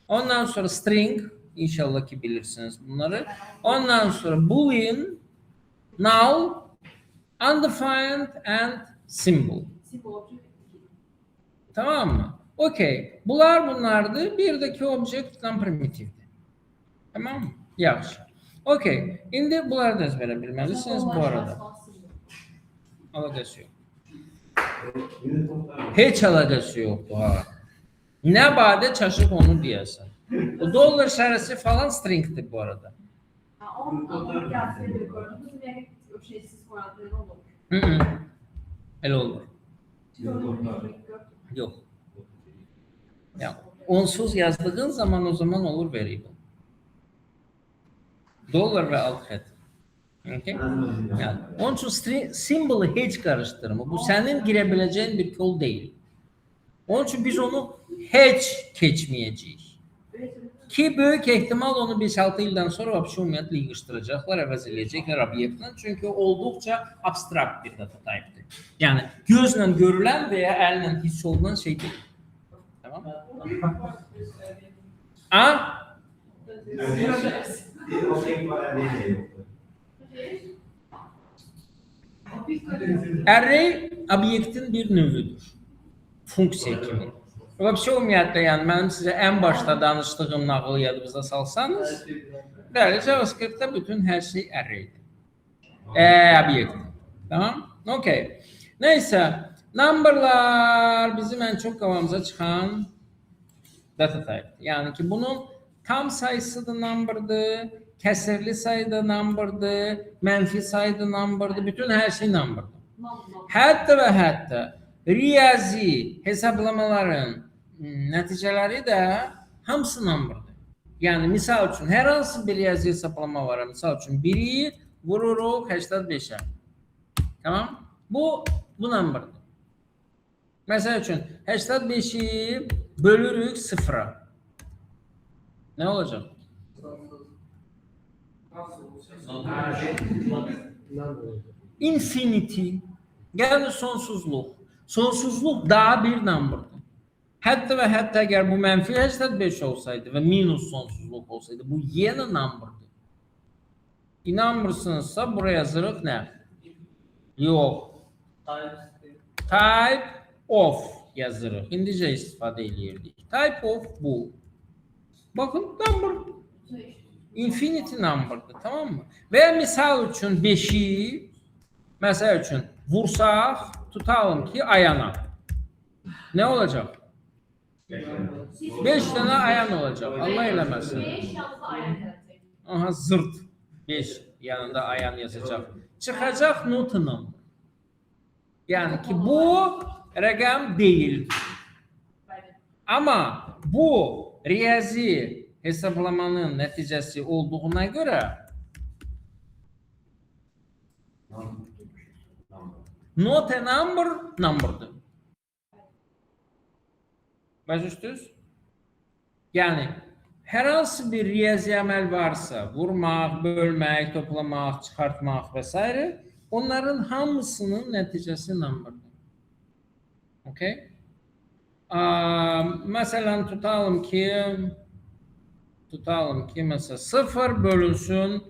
Ondan sonra string, inşallah ki bilirsiniz bunları. Ondan sonra boolean, null, undefined and symbol. Tamam mı? Okey. Bunlar bunlardı. Bir de ki object non-primitifdir. Tamam mı? Yaxşı. Okey. İndi bunları da ezbərə bilməlisiniz bu arada. Əlaqəsi yox. Heç əlaqəsi yoxdur ha. Nə badə çaşıb onu deyəsən. O dollar işarəsi falan stringdir bu arada. Hı -hı. Elə olmur. Yox. Yox. Onsuz yazdığın zaman o zaman olur variable. Dollar və alt xətt. Okay? Yəni, onun üçün string, symbol'ı heç qarışdırma. Bu sənin girə biləcəyin bir kod deyil. Onun üçün biz onu heç keçməyəcəyik. Ki böyük ehtimal onu 5-6 ildən sonra vəbşi ümumiyyətlə yığışdıracaqlar, əvəz eləyəcəklər obyektlə. Çünki olduqca abstrakt bir data type'dir. Yəni gözlə görülən və ya əllə hiss olunan şey deyil. Tamam? A? Bir objekt var, array de yoktu. Array obyektin bir növüdür. Funksiya kimi. Vəbşi ümumiyyətlə, yəni mənim sizə ən başda danışdığım nağılı yadınıza salsanız, bəli, JavaScript-də bütün hər şey array-dir. Obyekt. Tamam? Okay. Neyse, numberlar bizim ən çox qavamıza çıxan data type. Yəni ki, bunun tam sayısı da number'dır, kəsirli sayı da number'dır, mənfi sayı da number'dır, bütün hər şey number'dır. Hətta və hətta riyazi hesablamaların nəticələri də hamısı number'dır. Yəni misal üçün hər hansı bir riyazi hesablama var. Misal üçün 1-i vururuq 85-ə. Tamam? Bu number'dır. Məsəl üçün 85-i bölürük 0-a. Nə olacaq? Infinity. Yəni sonsuzluq. Sonsuzluq daha bir number'dır. Hətta və hətta əgər bu mənfi 85 olsaydı və minus sonsuzluq olsaydı, bu yenə number'dır. İnanmırsınızsa buraya yazırıq nə? Yox. Type of yazırıq. İndicə istifadə eləyirdik. Type of bu. Baxın, number. Infinity number'dır, tamam mı? Və ya misal üçün 5-i məsəl üçün vursaq, tutalım ki, ayana. Nə olacaq? 5 dənə ayan olacaq. Allah eləməsin. 5 yanında ayan gələcək. Aha, zırt. 5 yanında ayan yazacaq. Çıxacaq not a number. Yəni ki, bu rəqəm deyil. Bəli. Amma bu riyazi hesaplamanın nəticəsi olduğuna görə not a number number'dır. Başa düşdünüz? Yəni hər hansı bir riyazi əməl varsa, vurmaq, bölmək, toplamaq, çıxartmaq və s. onların hamısının nəticəsi number'dır. Okay? Məsələn tutalım ki məsələn 0 bölünsün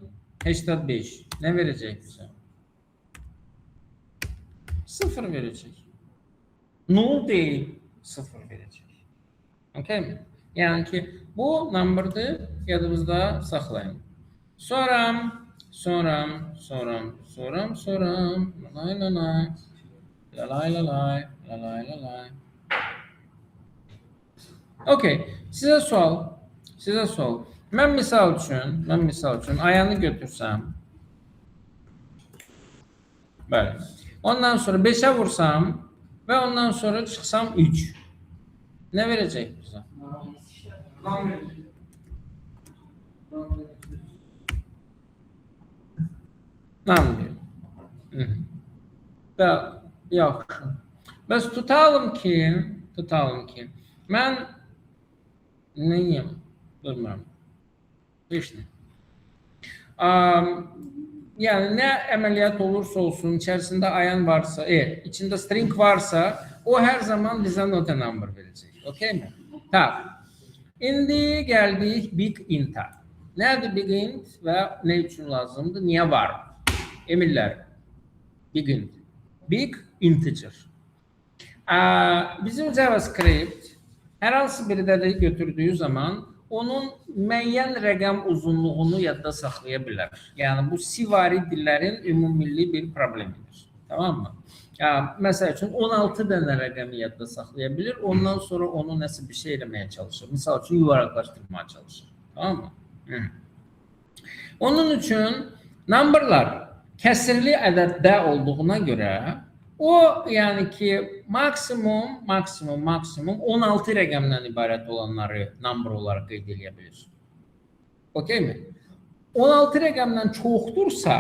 85. Nə verəcək bizə? 0 verəcək. Null deyil, 0 verəcək. Okay mi? Yəni ki, bu number'dır, yadınızda saxlayın. Sonra, sonra, sonra, sonra, sonra, lalay lalay, lalay lalay, lalay lalay. Okay, sizə sual, sizə sual. Mən misal üçün ayanı götürsəm, bəli. Ondan sonra 5-ə vursam və ondan sonra çıxsam 3. Nə verəcək bizə? Nan verir. Nan verir. Nan verir. Hı. Və yaxşı. Bəs tutalım ki, mən neyim? Bilmirəm. Heç nə. Yəni nə əməliyyat olursa olsun, içərisində ayan varsa, içində string varsa, o hər zaman bizə not a number verəcək. Okay mi? Tak. İndi gəldik big int-a. Nədir big int və nə üçün lazımdır? Niyə var? Emirlər. Big int. Big integer. Bizim JavaScript hər hansı bir ədədi götürdüyü zaman onun müəyyən rəqəm uzunluğunu yadda saxlaya bilər. Yəni bu C-vari dillərin ümummilli bir problemidir. Tamam mı? Ya, məsəl üçün 16 dənə rəqəmi yadda saxlaya bilir. Ondan sonra onu nəsə bir şey eləməyə çalışır. Misal üçün yuvarlaqlaşdırmağa çalışır. Tamam mı? Hı. Onun üçün numberlar kəsirli ədəddə olduğuna görə O, yəni ki, maksimum, maksimum, maksimum 16 rəqəmdən ibarət olanları number olaraq qeyd eləyə bilir. Okey mi? 16 rəqəmdən çoxdursa,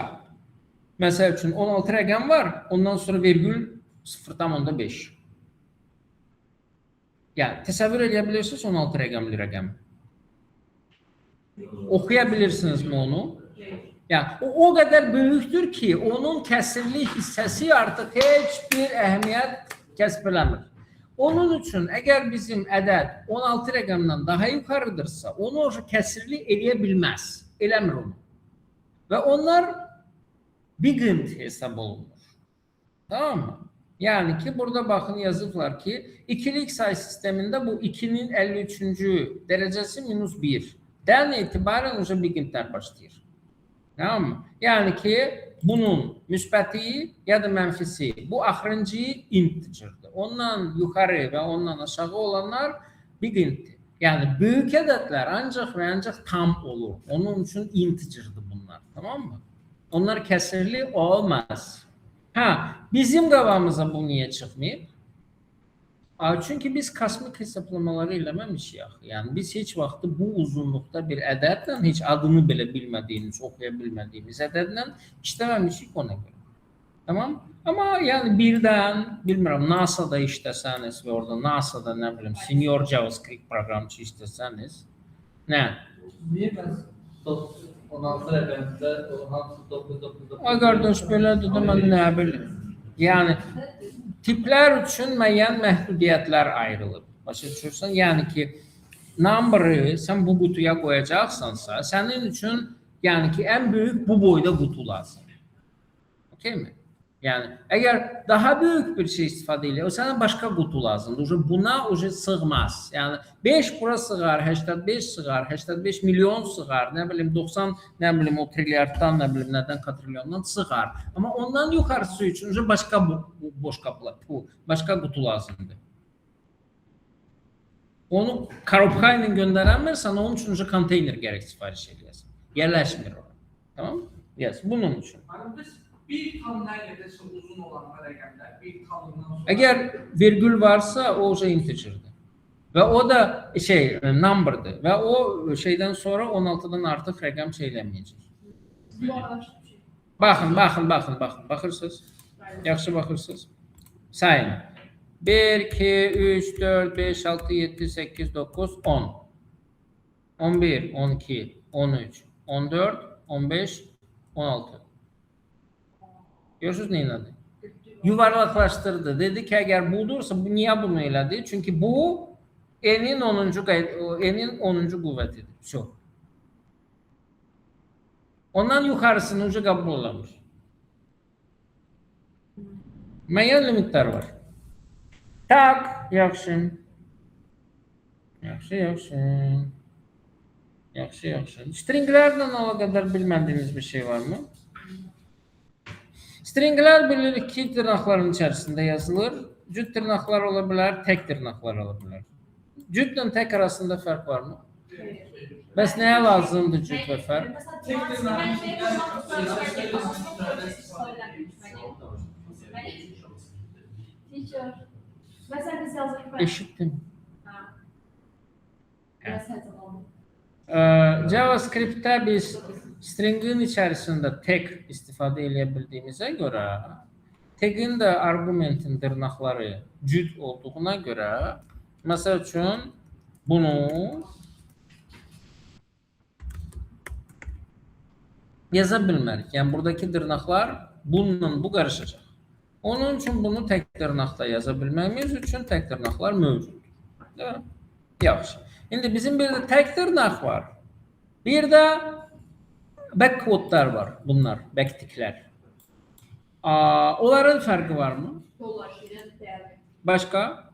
məsəl üçün 16 rəqəm var, ondan sonra vergül 0,5. Yəni təsəvvür eləyə bilirsiniz 16 rəqəmli rəqəm. Oxuya bilirsinizmi onu? Yəni o qədər böyükdür ki, onun kəsirli hissəsi artıq heç bir əhəmiyyət kəsb eləmir. Onun üçün əgər bizim ədəd 16 rəqəmdən daha yuxarıdırsa, onu o kəsirli eləyə bilməz. Eləmir onu. Və onlar bigint hesab olunur. Tamam mı? Yəni ki, burada baxın yazıblar ki, ikilik say sistemində bu 2-nin 53-cü dərəcəsi minus 1. Dən etibarən уже bigintlər başlayır. Tamam mı? Yəni ki, bunun müsbəti ya da mənfisi, bu axırıncı integerdir. Ondan yuxarı və ondan aşağı olanlar bigintdir. Yəni böyük ədədlər ancaq və ancaq tam olur. Onun üçün integerdir bunlar. Tamam mı? Onlar kəsirli olmaz. Ha, bizim qabağımıza bu niyə çıxmayıb? Çünki biz kosmik hesaplamaları eləməmişik axı. Yəni biz heç vaxtı bu uzunluqda bir ədədlə, heç adını belə bilmədiyimiz, oxuya bilmədiyimiz ədədlə işləməmişik ona görə. Tamam? Amma yəni birdən, bilmirəm, NASA-da işləsəniz və orada NASA-da nə bilim, senior JavaScript proqramçı işləsəniz, nə? Niyə bəs 16 rəqəmdə o hamısı 9 9 9? Ay qardaş, belədir də mən nə bilim. Yəni tiplər üçün müəyyən məhdudiyyətlər ayrılıb. Başa düşürsən? Yəni ki, number'ı sən bu qutuya qoyacaqsansa, sənin üçün yəni ki, ən böyük bu boyda qutu lazım. Okey mi? Yəni əgər daha böyük bir şey istifadə eləyir, o sənə başqa qutu lazımdır. Уже buna уже sığmaz. Yəni 5 bura sığar, 85 sığar, 85 milyon sığar, nə bilim 90, nə bilim o trilyarddan, nə bilim nədən katrilyondan sığar. Amma ondan yuxarısı üçün уже başqa bu boş qapılar, bu başqa qutu lazımdır. Onu korobka ilə göndərəmirsən, onun üçün уже konteyner gərək sifariş eləyəsən. Yerləşmir ora. Tamam? Yes, bunun üçün. Hani biz bir tam neredeyse uzun olan rəqəmlər, bir tamından sonra. Əgər virgül varsa, o уже integerdir. Və o da şey number'dır və o şeydən sonra 16-dan artıq rəqəm şey eləməyəcək. Yuvarlaşmış bir şey. Baxın, baxın, baxın, baxın. Baxırsınız? Yaxşı baxırsınız. Sayın. 1, 2, 3, 4, 5, 6, 7, 8, 9, 10. 11, 12, 13, 14, 15, 16. Görürsünüz nə elədi? Yuvarlaqlaşdırdı. Dedi ki, əgər budursa, bu niyə bunu elədi? Çünki bu n-in 10-cu n-in 10-cu qüvvətidir. Vsyo. Ondan yuxarısını ucu qəbul eləmir. Müəyyən limitlər var. Tak, yaxşı. Yaxşı, yaxşı. Yaxşı, yaxşı. Stringlərlə əlaqədar bilmədiyiniz bir şey varmı? Stringlər bilirik ki, dırnaqların içərisində yazılır. Cüt dırnaqlar ola bilər, tək dırnaqlar ola bilər. Cütlə tək arasında fərq varmı? Bəs nəyə lazımdır cüt və fərq? Mesela Tek tırnak. ben şey Teacher. Mesela biz yazdık ben. Eşitdim. Ha. Biraz heyecanlandım. JavaScript-də biz stringin içərisində tag istifadə eləyə bildiyimizə görə, tagin də arqumentin dırnaqları cüt olduğuna görə, məsəl üçün bunu yaza bilmərik. Yəni buradakı dırnaqlar bununla bu qarışacaq. Onun üçün bunu tək dırnaqda yaza bilməyimiz üçün tək dırnaqlar mövcuddur. Değil mi? Yaxşı. İndi bizim bir də tək dırnaq var. Bir də backquote'lar var. Bunlar, backticklər. Onların fərqi varmı? Dollar şeyler değerli. Başqa?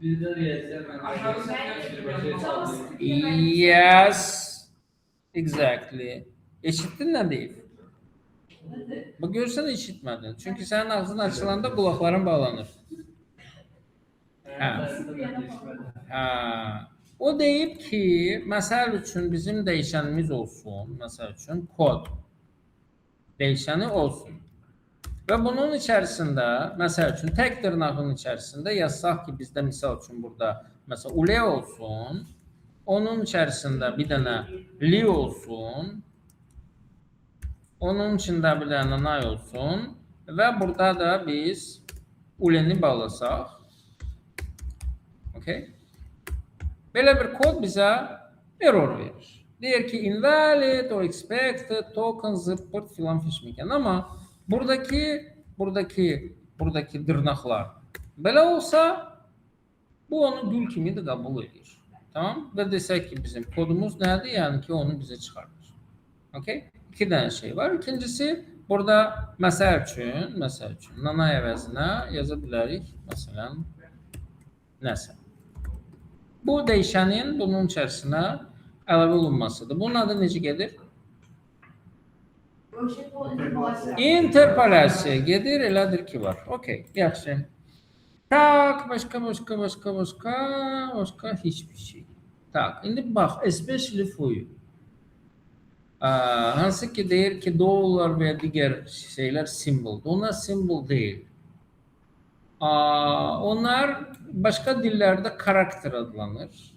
Bir də riyaziyyat Aşağı mənə səviyyəsi Yes. Exactly. Eşitdin nə deyib? Bu görsən eşitmədin. Çünki sənin ağzın açılanda qulaqların bağlanır. Hə. Hə. O deyib ki, məsəl üçün bizim dəyişənimiz olsun, məsəl üçün kod dəyişəni olsun. Və bunun içərisində, məsəl üçün, tək dırnağın içərisində yazsaq ki, bizdə misal üçün burada məsələn ule olsun, onun içərisində bir dənə li olsun, onun içində bir dənə nanay olsun və burada da biz uleni bağlasaq. Okay? Belə bir kod bizə error verir. Deyir ki, invalid or expected token zırt pırt filan fişmikan. Amma buradakı dırnaqlar belə olsa, bu onu gül kimi də qəbul edir. Tamam? Və desək ki, bizim kodumuz nədir? Yəni ki, onu bizə çıxardır. Okay? İki dənə şey var. İkincisi, burada məsəl üçün, nanay əvəzinə yaza bilərik, məsələn, nəsə. Bu dəyişənin bunun içərisinə əlavə olunmasıdır. Bunun adı necə gedir? O şey bu interpolasiya. İnterpolasiya gedir, elədir ki var. Okay, yaxşı. Tak, başqa, başqa, başqa, başqa, başqa heç bir şey. Tak, indi bax, especially for you. Hansı ki deyir ki, dollar və ya digər şeylər simboldur. Onlar simbol deyil. Onlar başqa dillərdə karakter adlanır.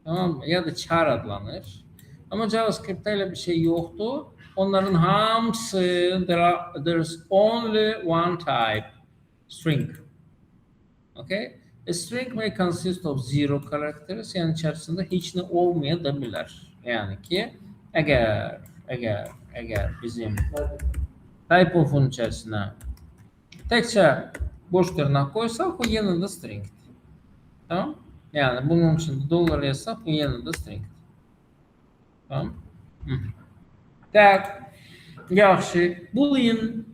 Tamam mı? Ya da char adlanır. Amma JavaScript-də elə bir şey yoxdur. Onların hamısı there's only one type, string. Okay? A string may consist of zero characters, yəni içərisində heç nə olmaya da bilər. Yəni ki, əgər bizim type of-un içərisinə təkcə boş dırnaq qoysaq, bu yenə də stringdir. Tamam? Yəni bunun üçün dollar yazsaq, bu yenə də stringdir. Tamam? Hı. Tak. Yaxşı. Boolean.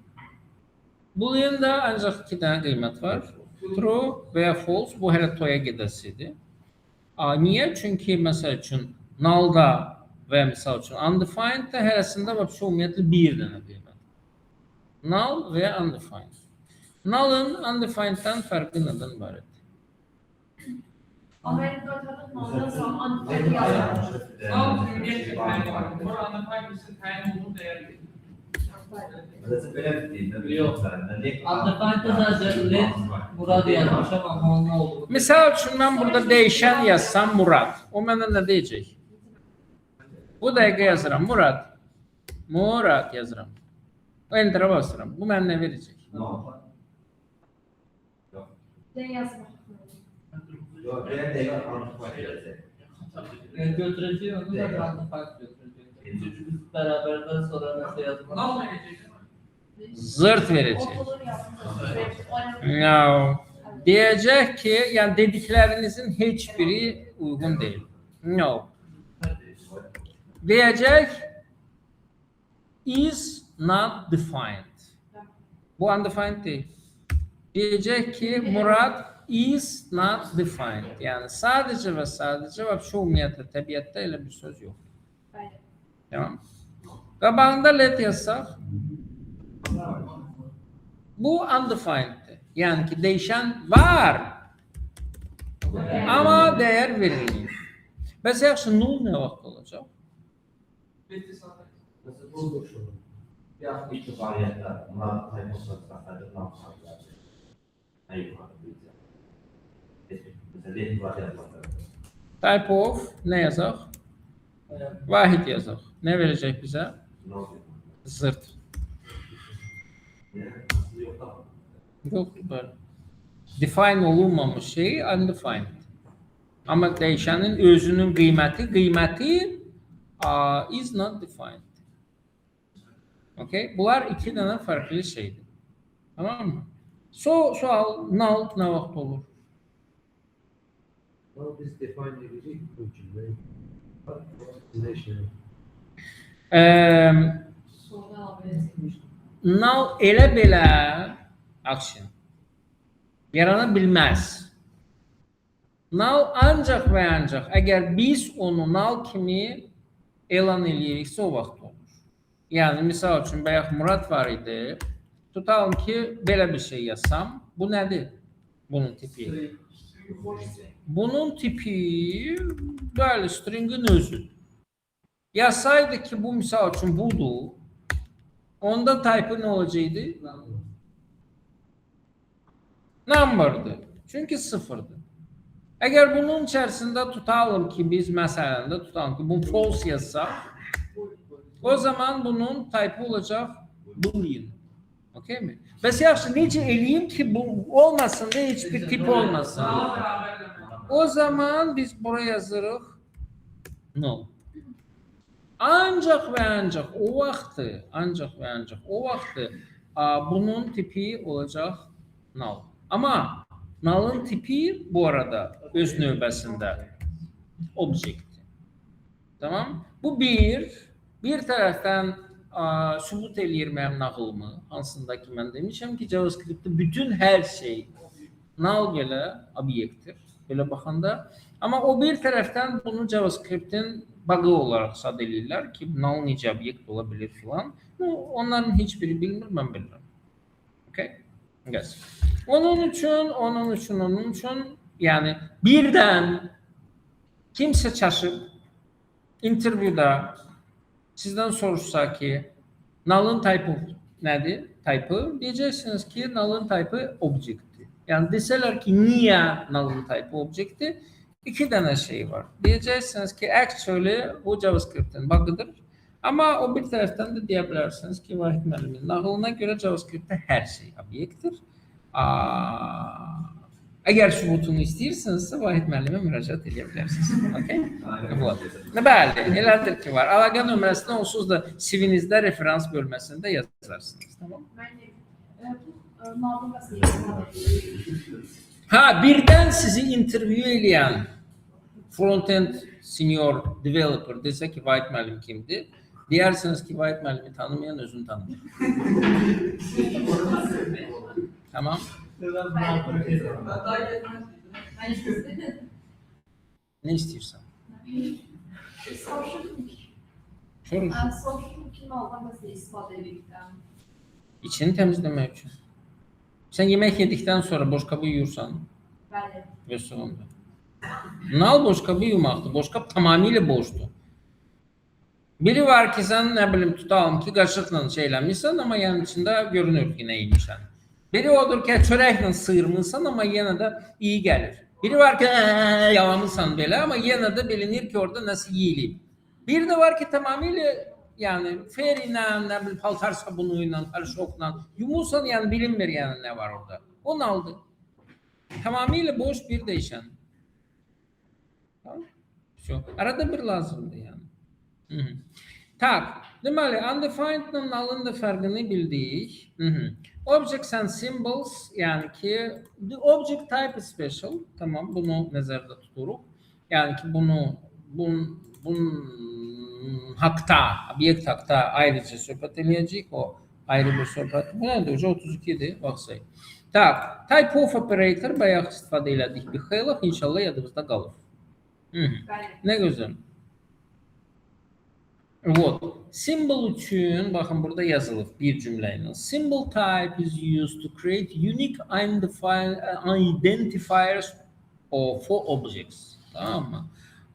Boolean-da ancaq iki dənə qiymət var. True və ya false. Bu hələ toya gedəsidir. Niyə? Çünki məsəl üçün null-da və ya misal üçün undefined-da hərəsində vəbşə ümumiyyətlə bir dənə qiymət. Null və ya undefined. Null-ın undefined-dan fərqi nədən ibarətdir? Amma mən dörd nulldan sonra undefined yazıram. Null ümumiyyətlə təyin olunur. Undefined isə təyin olunur dəyər verir. Mesela belə bir deyil. Yox. Undefined-da sadəcə let Murad yazmışam, amma onun nə olduğunu. Misal üçün mən burada dəyişən yazsam Murad. O mənə nə deyəcək? Bu dəqiqə yazıram Murad. Murad yazıram. Enter'a basıram. Bu mənə nə verəcək? No. Dən yazmaq. Yox, belə deyil, undefined gələcək. Yəni götürəcək onu da undefined götürəcək. Çünki biz bərabərdən sonra nəsə yazmaq. Null verəcək. Zırt verəcək. Ortalığı yazdım. No. Deyəcək ki, yəni dediklərinizin heç biri uyğun deyil. No. Deyəcək is not defined. Bu undefined deyil. Deyəcək ki, Murad is not defined. Yəni sadəcə və sadəcə vəbşə ümumiyyətlə təbiətdə elə bir söz yox. Bəli. Tamam. Qabağında let yazsaq, bu undefineddir. Yəni ki, dəyişən var, amma dəyər verilmir. Bəs yaxşı, null nə vaxt olacaq? Leti sadə. Mesela bu İki variantlar. Murad type of saxladı, null saxladı. En yukarı bir. Mesela let variant var. Type of nə yazaq? Vahid yazaq. Nə verəcək bizə? Null. Zırt. Yox da. Yoxdur belə. Define olunmamış şey undefined. Amma dəyişənin özünün qiyməti is not defined. Okay? Bunlar iki dənə fərqli şeydir. Tamam mı? Sual null nə vaxt olur? Ama biz define edecek bu cümleyi. Size şey. Sonra əlavə edilmiş. Null elə belə action yarana bilməz. Null ancaq və ancaq əgər biz onu null kimi elan eləyiriksə o vaxt olur. Yəni misal üçün bayaq Murad var idi. Tutalım ki, belə bir şey yazsam, bu nədir? Bunun tipi. Bunun tipi bəli, stringin özüdür. Yazsaydı ki, bu misal üçün budur, onda type'ı nə olacaqdı? Number'dır. Çünki sıfırdır. Əgər bunun içərisində tutalım ki, biz məsələn də tutalım ki, bunu false yazsaq, o zaman bunun type'ı olacaq boolean. Okey mi? Bəs yaxşı, necə eləyim ki, bu olmasın da heç bir tip olmasın. Null beraber demek. O zaman biz buraya yazırıq null. Ancaq və ancaq o vaxtı, ancaq və ancaq o vaxtı bunun tipi olacaq null. Amma null'ın tipi bu arada öz növbəsində objektdir. Tamam? Bu bir tərəfdən sübut eləyir mənim nağılımı, hansında ki mən demişəm ki, JavaScript-də bütün hər şey null belə obyektdir. Belə baxanda. Amma o bir tərəfdən bunu JavaScript-in bug'ı olaraq sad eləyirlər ki, null necə obyekt ola bilir filan. Bu, onların heç biri bilmir, mən bilirəm. Okay? Yes. Onun üçün, yəni birdən kimsə çaşıb intervyuda sizdən soruşsa ki, null'ın type nədir? Type'ı deyəcəksiniz ki, null'ın type'ı objectdir. Yəni desələr ki, niyə null'ın type'ı objectdir? İki dənə şey var. Deyəcəksiniz ki, actually bu JavaScript-in bug'ıdır. Amma o bir tərəfdən də deyə bilərsiniz ki, Vahid müəllimin nağılına görə JavaScript-də hər şey obyektdir. Əgər sübutunu istəyirsinizsə, Vahid müəllimə müraciət edə bilərsiniz. Okay? Вот. Bəli, elədir ki var. Əlaqə nömrəsini onsuz da CV-nizdə referans bölməsində yazarsınız. Tamam? Mən bu null'ın bəs istifadə edilir. Ha, birdən sizi intervyu eləyən front-end senior developer desə ki, Vahid müəllim kimdir? Deyərsiniz ki, Vahid müəllimi tanımayan özünü tanımır. Tamam. Ben Ben daha yetmez. Mən istəyirəm. Nə istəyirsən? Soruşurdum ki, Soruş. Soruşurdum ki, null'dan bəs istifadə edirik. İçini təmizləmək üçün. Sən yemək yedikdən sonra boşqabı yuyursan Bəli. və sonunda. Null boşqabı yumaqdır. Boşqab tamamilə boşdur. Biri var ki, sən nə bilim tutalım ki, qaşıqla şey eləmirsən, amma yəni içində görünür ki, nə yemişsən. Biri odur ki, çörəklə sıyırmısan, amma yenə də iyi gəlir. Biri var ki, yalamısan belə, amma yenə də bilinir ki, orada nəsə yeyilib. Bir də var ki, tamamilə yəni Fairy ilə, nə bilim paltar sabunu ilə, parşokla yumursan, yəni bilinmir yəni nə var orada. O nulldır. Tamamilə boş bir dəyişən. Tamam? Всё. Arada bir lazımdır yəni. Hı -hı. Tak, deməli, undefined-la null'ın da fərqini bildik. Hı -hı. Objects and symbols, yəni ki, the object type is special. Tamam, bunu nəzərdə tuturuq. Yəni ki, bunu bunun haqda, obyekt haqda ayrıca söhbət eləyəcəyik. O ayrı bir söhbət. Bu nədir? 32 idi, baxsay. Tak, type of operator bayaq istifadə elədik bir xeyli, inşallah yadımızda qalır. Hı -hı. Bəli. Nə gözəl. Вот. Symbol üçün, baxın burada yazılıb bir cümlə ilə. Symbol type is used to create unique identifiers for objects. Tamam mı?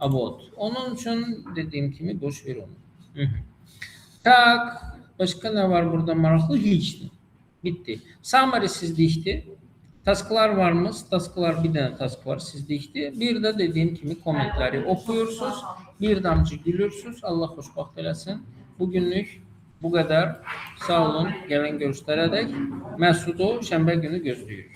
Вот. Onun üçün dediyim kimi boş ver onu. Hı -hı. Tak, başqa nə var burada maraqlı? Heç nə. Bitdi. Summary sizlikdir. Tasklar varmı? Tasklar, bir dənə task var sizlikdir. Bir də dediyim kimi kommentləri oxuyursunuz. Bir damcı gülürsünüz. Allah xoşbəxt eləsin. Bugünlük bu qədər. Sağ olun. Gələn görüşlərə dək. Məsudu şənbə günü gözləyirik.